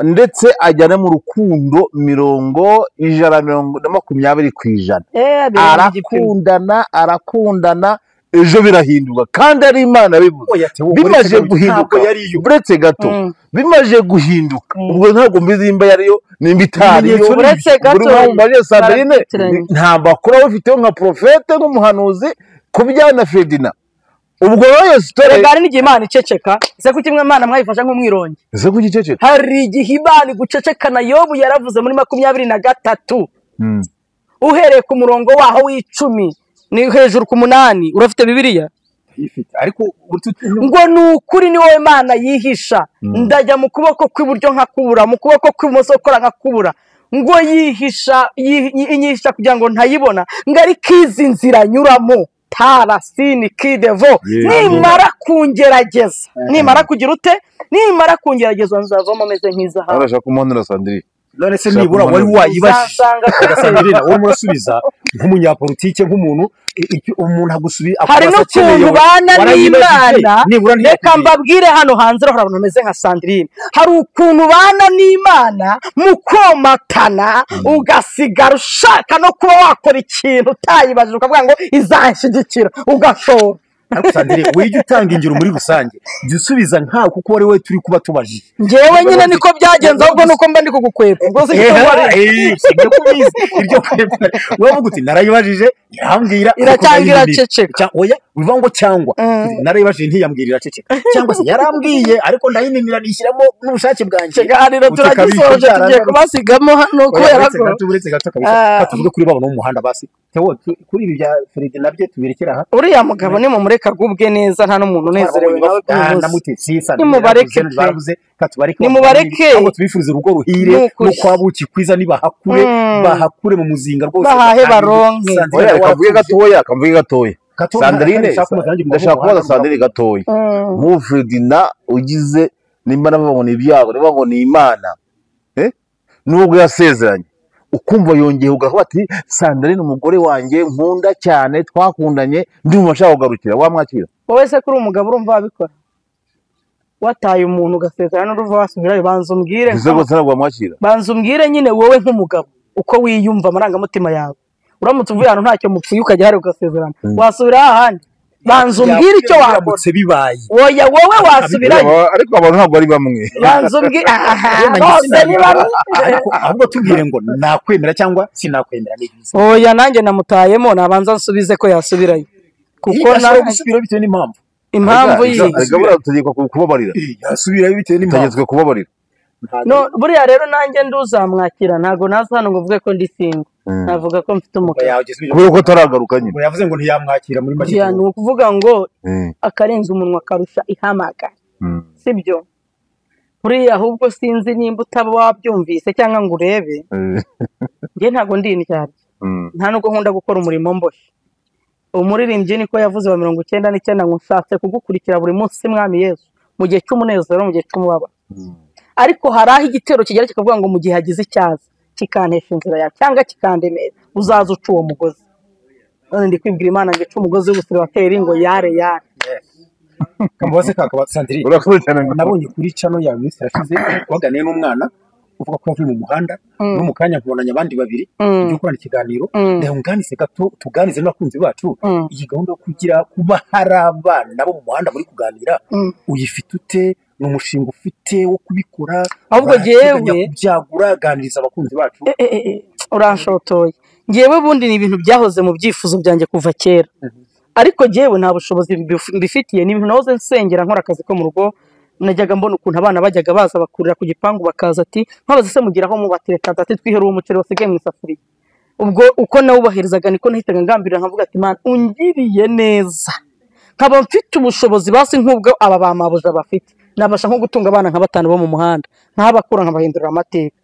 C: ndetse ajyana mu rukundo 120%. Arakundana ejo birahinduka, kandi ari Imana bivuze. Bimaze guhinduka buretse gato, bimaze guhinduka ubwo ntabwo mbizi nimba yariyo nimba itariyo.
B: Buretse gato
C: nta makuru ufiteho nka profete nk'umuhanuzi kubijyana na Fredina. Ubwo rero story
B: regari n'igihe Imana iceceka. Ese kuki mwe Imana mwayifasha nk'umwirongi?
C: Ese kuki iceceka?
B: Hari igihe Imana igucecekana. Yobu yaravuze muri 23 uhereye ku murongo waho w'icumi ni hejuru ku 8. Urafite Bibiliya?
A: Ifite. Ariko
B: ngo ni ukuri ni wowe Imana yihisha, ndajya mu kuboko kw'iburyo nkakubura, mu kuboko kw'ibumoso kora nkakubura. Ngo yihisha inyihisha kugira ngo ntayibona, ngo ariko izi nzira nyuramo tarasini kidevo, nimara kungerageza, nimara kugira ute, nimara kungerageza nzavamo meze nk'izahabu.
C: Arashaka kumonera Sandrine.
A: None se nibura wari wayibashije Sandrine, wowe murasubiza nk'umunyapolitike, nk'umuntu umuntu agusubiza.
B: Hari n'ukuntu bana n'Imana. Reka mbabwire hano hanze hari abantu bameze nka Sandrine. Hari ukuntu bana n'Imana mukomatana, ugasigara ushaka no kuba wakora ikintu utayibajije, ukavuga ngo izanshyigikira, ugashora.
A: Ariko Sandrine wijya utanga ingero muri rusange, jya usubiza nkawe kuko wari we turi kuba tubajije.
B: Njyewe nyine niko byagenze, ahubwo nuko mba ndi kugukwepa. Ubwo se
A: ibyo kwepa wowe uti narayibajije irambwira
B: iracyanga iraceceka.
A: Oya bivuga ngo cyangwa narayibajije ntiyambwira iraceceka, cyangwa se yarambwiye ariko ndayinimira nishyiramo n'ubushake bwanjye.
B: Ikiganiro turagisoje, tugiye kubasigamo hano kubera ko
A: uretse gato kabisa tuvuge kuri babona mu muhanda basi. Tewo kuri ibi bya Fredi nabyo tubirekera aha.
B: Uriya mugabo ni mumureka agubwe neza, nta n'umuntu unezerewe nawe
A: nimubareke,
B: nimubareke
A: ahubwo tubifurize urugo ruhire no kwabuki kwiza, nibahakure bahakure mu muzinga rwose,
B: bahahe baronke.
C: Kavuge gatoya, kavuge gatoya Sandrine, ndashaka kubaza Sandrine gatoya. Nk'ubu Fredina ugize nimba navuga ngo ni ibyago, niba ngo ni Imana, nubwo yasezeranye ukumva yongeye ugavuga ati Sandrine umugore wanjye nkunda cyane twakundanye ndumva nshaka kugarukira, wamwakira?
B: Wowe se kuri umugabo urumva wabikora? Wataye umuntu ugasezerana n'uruva wasubirayo, banza umbwire. Banza umbwire nyine wowe nk'umugabo uko wiyumva amarangamutima yawe. Uramutse uvuye ahantu ntacyo mupfuye ukajya hari ugasezerana, wasubira ahandi? Banza umbwire icyo wakora
A: bibaye.
B: Oya wowe wasubirayo.
C: Ariko abantu ntabwo ari bamwe.
B: Banza umbwire bose ni bamwe.
A: Ariko ahubwo tubwire ngo nakwemera cyangwa sinakwemera.
B: Oya nanjye namutayemo, nabanza nsubize ko yasubirayo. Kuko
A: nawe gusubira bitewe n'impamvu.
B: Impamvu yiye.
C: Ariko tutegekwa kubabarira.
A: Yasubirayo bitewe n'impamvu.
C: Tutegetswe kubabarira.
B: No buriya rero nanjye nduzamwakira, ntago naza hano ngo mvuge ko ndi single. Navuga ko mfite umugabo.
C: Kubera ko ataragaruka nyine.
A: Yavuze ngo ntiyamwakira muri make.
B: Ni ukuvuga ngo akarenza umunwa karusha ihamagara. Sibyo? Buriya ahubwo sinzi nimba utaba wabyumvise cyangwa ngo urebe. Njye ntago ndi indyarya. Nta nubwo nkunda gukora umurimo mboshye. Umuririmbyi niko yavuze wa 99 ngo nshatse kugukurikira buri munsi Mwami Yesu, mu gihe cy'umunezero, mu gihe cy'umubabaro. Ariko hari aho igitero kigera kikavuga ngo mu gihe hagize icyaza kikantesha inzira yawe cyangwa kikandemera, uzaza uca uwo mugozi. None ndi kwibwira Imana ngo ice umugozi w'ubusiribateri ngo yare yare.
A: Kambaze kakaba Sandrine. Nabonye kuri channel yawe minsi yashize waganiye n'umwana uvuga ko yavuye mu muhanda, no mu kanya nkubonanye abandi babiri ujye gukorana ikiganiro. Ndahunganise gato tuganize n'abakunzi bacu iyi gahunda yo kugira kuba hari abana bo mu muhanda muri kuganira, uyifite ute? Ni umushinga ufite wo kubikora?
B: Ahubwo jewe
A: kubyagura, ganiriza abakunzi bacu.
B: Uranshotoye. Ngewe bundi ni ibintu byahoze mu byifuzo byanjye kuva kera, ariko ngewe nta bushobozi mbifitiye. Ni ibintu nahoze nsengera nkora akazi ko mu rugo, najyaga mbona ukuntu abana bajyaga baza bakurira ku gipangu bakaza ati nkabaza se mugiraho mubatereka ati twihere uwo muceri wasigaye mu isafuriya. Ubwo uko nawubahirizaga niko nahitaga ngambirira nkavuga ati Mana ungiriye neza nkaba mfite ubushobozi basi nk'ubwo aba bamabuja bafite, nabasha nko gutunga abana nka batanu bo mu muhanda nk'abakura nkabahindurira amateka.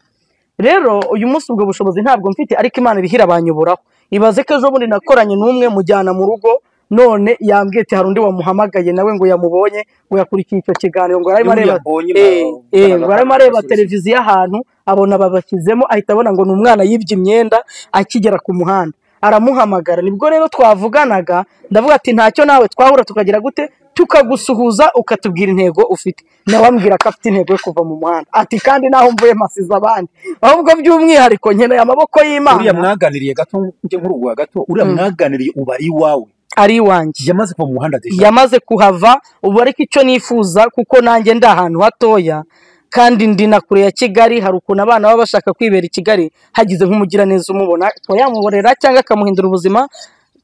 B: Rero uyu munsi ubwo bushobozi ntabwo mfite, ariko Imana ibihira banyoboraho. Ibaze ko ejo bundi nakoranye n'umwe mujyana mu rugo, none yambwiye ati hari undi wamuhamagaye nawe ngo yamubonye ngo yakurikiye icyo kiganiro ngo arimo areba ngo arimo areba televiziyo ahantu abona babashyizemo, ahita abona ngo ni umwana yibye imyenda akigera ku muhanda aramuhamagara. Nibwo rero twavuganaga ndavuga ati ntacyo nawe twahura tukagira gute tukagusuhuza ukatubwira intego ufite. Nawe ambwira ko afite intego yo kuva mu muhanda, ati kandi naho mvuye masize abandi, ahubwo by'umwihariko nkeneye amaboko y'Imana.
A: Uriya mwaganiriye gato njye nkuruguha gato, uriya mwaganiriye uba ari iwawe
B: ari iwanjye,
A: yamaze kuva mu muhanda deja,
B: yamaze kuhava ubu. Ariko icyo nifuza kuko nanjye ndi ahantu hatoya kandi ndi na kure ya Kigali, hari ukuntu abana baba bashaka kwibera i Kigali, hagize nk'umugiraneza umubona akaba yamuborera cyangwa akamuhindura ubuzima,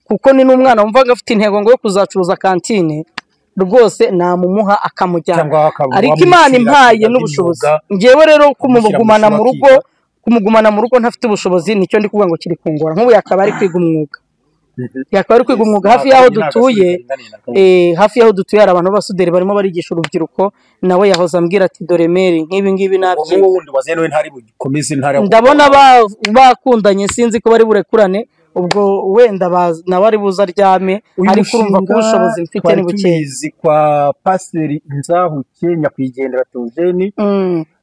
B: kuko ni n'umwana wumvaga afite intego ngo yo kuzacuruza kantine rwose namumuha akamujyana, ariko Imana impaye n'ubushobozi. Ngewe rero kumugumana mu rugo, kumugumana mu rugo ntafite ubushobozi nicyo ndi kuvuga ngo kiri kungora. Nk'ubu yakaba ari kwiga umwuga, yakaba ari kwiga umwuga hafi y'aho dutuye, hafi y'aho dutuye hari abantu b'abasuderi barimo barigisha urubyiruko, nawe yahoze ambwira ati dore Meri nk'ibi ngibi nabyo. Ndabona bakundanye sinzi ko bari burekurane, ubwo wenda nawe ari buze aryame, ariko urumva ko ubushobozi mfite ni buke.
A: Tuzi kwa Pasiteri Nzahuke nyakwigendera Theogene,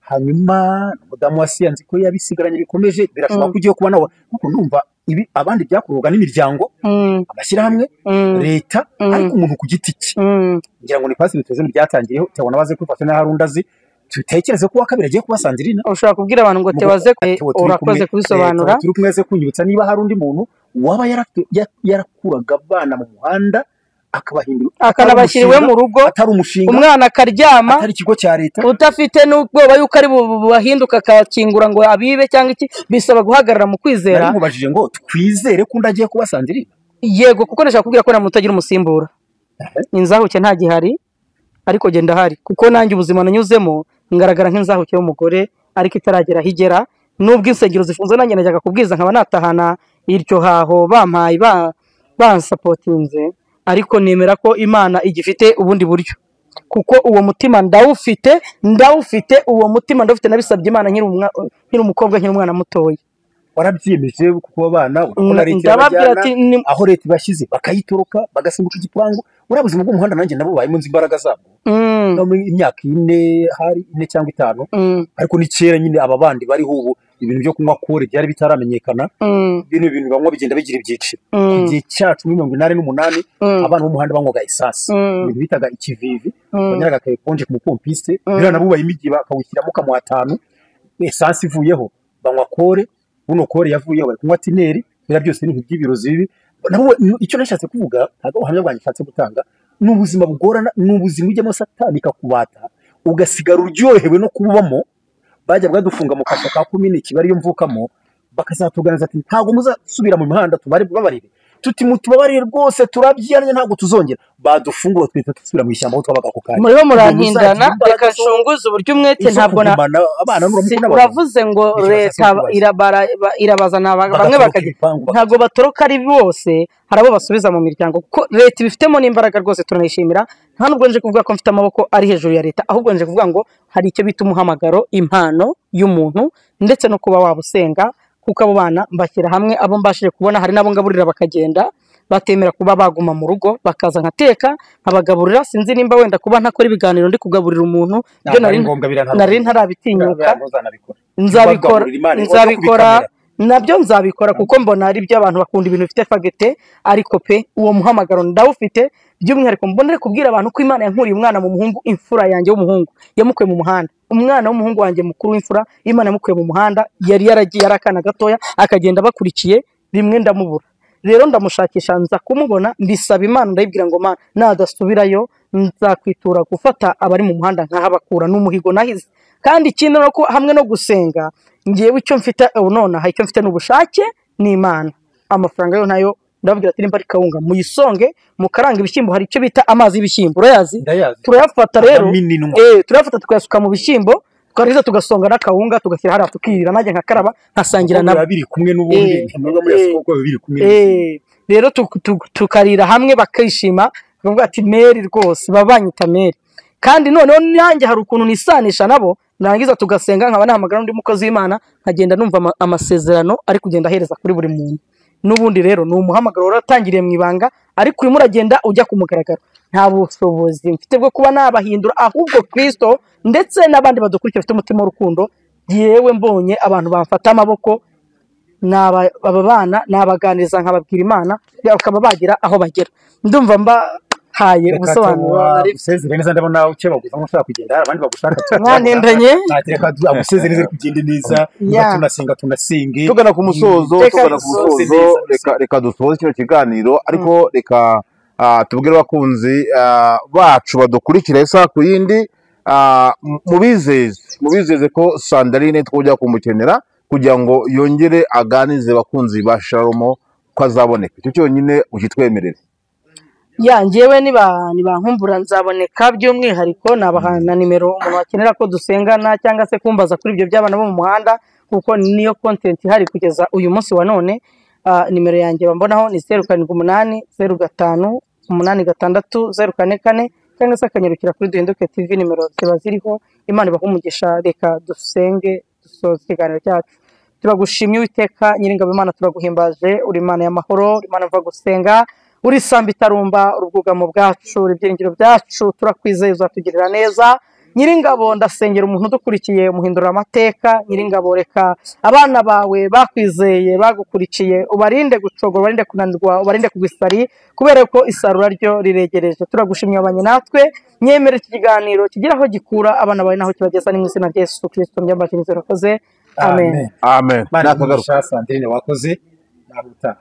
A: hanyuma umudamu wa siyansi ko yabisigaranye bikomeje, birashoboka ko ugiye kuba nawe kuko ndumva ibi abandi byakorwaga n'imiryango, amashyirahamwe, leta, ariko umuntu ku giti cye. Ngira ngo ni Pasiteri Theogene byatangiriyeho, cyabona baze kwifasha na Harundazi, tutekereze ko wa kabiri agiye kuba Sandrine.
B: Ushobora kubwira abantu ngo tewaze urakoze kubisobanura,
A: turi kumwe kunyibutsa niba hari undi muntu waba yarakuraga abana mu muhanda akabahindura
B: akanabashyira iwe mu rugo,
A: atari umushinga,
B: umwana akaryama,
A: atari ikigo cya leta,
B: udafite n'ubwoba yuko ari bubahinduka akakingura ngo abibe cyangwa iki, bisaba guhagarara mu kwizera.
A: Narimubajije ngo twizere ko undi agiye kuba Sandrine.
B: Yego, kuko ndashaka kubwira ko nta muntu utagira umusimbura. Inzahuke nta gihari, ariko genda hari, kuko nanjye ubuzima nanyuzemo ngaragara nk'inzahuke y'umugore ariko itaragera aho igera. Nubwo insengero zifunze nanjye najyaga kubwiza nkaba natahana iryo haho bampaye bansapotinze, ariko nemera ko Imana igifite ubundi buryo, kuko uwo mutima ndawufite, ndawufite uwo mutima ndawufite, nabisabye Imana nkiri umukobwa nkiri umwana mutoya.
A: Warabyiyemeje kuko abana ukabona leta irabajyana aho leta ibashyize bakayitoroka bagasimbuka igipangu. Uriya buzima bw'umuhanda nanjye nabo bayimo nzi imbaraga zabwo, no mu imyaka 4 hari 4 cyangwa 5, ariko ni kera nyine aba bandi bariho ubu ibintu byo kunywa kore byari bitaramenyekana, bino bintu banywa bigenda bigira ibyiciro. Igihe cyacu muri 88 abana b'umuhanda banywaga esanse, ibintu bitaga ikivivi, banyaraga akayeponje ku mupompiste, biriya nabo bayimigiye bakawushyiramo kamuha 5, esanse ivuyeho banywa kore, buno kore yavuyeho bari kunywa tineri, biriya byose ni ibintu by'ibirozi bibi. Nabo icyo nashatse kuvuga ntabwo ubuhamya bwanjye nshatse gutanga, ni ubuzima bugorana, ni ubuzima ujyamo satani ikakubata ugasigara uryohewe no kububamo. Bajya bwadufunga mu kasha ka komine Kigali yo mvukamo, bakazatuganiza ati ntabwo muzasubira mu mihanda, tubare babarire, tuti mutubabarire rwose turabyiyanye ntabwo tuzongera. Badufungura twita dusubira mu ishyamba aho twabaga ako kanya.
B: Muriho murankindana, reka nshunguze uburyo umwete ntabwo na uravuze ngo leta irabazana bamwe bakajya, ntabwo batoroka ari bose, hari abo basubiza mu miryango, kuko leta ibifitemo n'imbaraga rwose turanayishimira. Nta nubwo nje kuvuga ko mfite amaboko ari hejuru ya leta, ahubwo nje kuvuga ngo hari icyo bita umuhamagaro, impano y'umuntu, ndetse no kuba waba usenga, kuko abo bana mbashyira hamwe, abo mbashije kubona hari nabo ngaburira bakagenda batemera kuba baguma mu rugo, bakaza nkateka nkabagaburira. Sinzi nimba wenda kuba ntakora ibiganiro ndi kugaburira umuntu, byo nari ntarabitinyuka, nzabikora nabyo nzabikora, kuko mbona ari byo abantu bakunda ibintu bifite fagete, ariko pe uwo muhamagaro ndawufite. By'umwihariko mbonere kubwira abantu ko Imana yankuriye umwana mu muhungu, imfura yanjye w'umuhungu yamukuye mu muhanda, umwana w'umuhungu wanjye mukuru w'imfura Imana yamukuye mu muhanda, yari yaragiye ari akana gatoya akagenda bakurikiye, rimwe ndamubura. Rero ndamushakisha nza kumubona, mbisaba Imana ndayibwira ngo Mana nadasubirayo nzakwitura gufata abari mu muhanda nkahabakura, n'umuhigo nahize. Kandi ikindi nuko hamwe no gusenga ngewe icyo mfite nonaha, icyo mfite n'ubushake ni Imana. Amafaranga yo nayo ndababwira ati nimba ari kawunga muyisonge mukaranga ibishyimbo, hari icyo bita amazi y'ibishyimbo urayazi, turayafata rero turayafata tukayasuka mu bishyimbo, twarangiza tugasonga n'akawunga tugashyira hariya tukirira, nanjye nkakaraba nkasangira nabo
A: biri kumwe n'ubundi biri kumwe.
B: Rero tukarira hamwe bakishima, bakavuga ati Meri rwose babanyita Meri. Kandi noneho nanjye hari ukuntu nisanisha nabo, narangiza tugasenga nkaba nahamagara undi mukozi w'Imana nkagenda numva amasezerano ari kugenda ahereza kuri buri muntu. N'ubundi rero ni umuhamagaro waratangiriye mu ibanga, ariko urimo uragenda ujya ku mugaragaro. Nta bushobozi mfite bwo kuba nabahindura, ahubwo Kristo ndetse n'abandi badukurikira bafite umutima w'urukundo, yewe mbonye abantu bamfata amaboko aba bana nabaganiriza nkababwira Imana, bakaba bagira aho bagera. Ndumva mbahaye ubusobanuro.
A: Usezere neza, ndabona ukebaguza nk'ushaka kugenda, hari abandi bagushaka.
B: Mwanendanye
A: reka agusezere neza, kugende neza, tunasenga tunasinge
C: tugana ku musozo, reka dusoze kino kiganiro, ariko reka tubwire abakunzi bacu badukurikira isaha ku yindi, mubizeze ko Sandrine twujya kumukenera kugira ngo yongere aganize abakunzi ba Shalom ko azaboneka. Icyo cyonyine ukitwemerere.
B: Ya njyewe nibankumbura nzaboneka, by'umwihariko nabaha na nimero umuntu wakenera ko dusengana cyangwa se kumbaza kuri ibyo by'abana bo mu muhanda, kuko niyo content ihari kugeza uyu munsi wa none. Nimero yanjye bambonaho ni 078 05 86 044, cyangwa se akanyarukira kuri Duhinduke TV, nimero ziba ziriho. Imana ibahe umugisha. Reka dusenge dusoze ikiganiro cyacu. Turagushimye Uwiteka Nyiringabo Imana, turaguhimbaje, uri Imana y'amahoro, uri Imana mva gusenga, uri samba itarumba, urubwugamo bwacu, uri ibyiringiro byacu, turakwizeye uzatugirira neza. Nyiringabo ndasengera umuntu udukurikiye umuhindura amateka. Nyiringabo reka abana bawe bakwizeye bagukurikiye ubarinde gucogora, ubarinde kunanirwa, ubarinde kugwa isari, kubera ko isarura ryo riregereje. Turagushimye wabanye natwe, nyemere iki kiganiro kigira aho gikura abana bawe naho kibageza, ni mu izina rya Yesu Kristo mbyambaje nizera koze. Amen.
C: Amen.
A: Nakagaruka Sandrine wakoze nabutaha.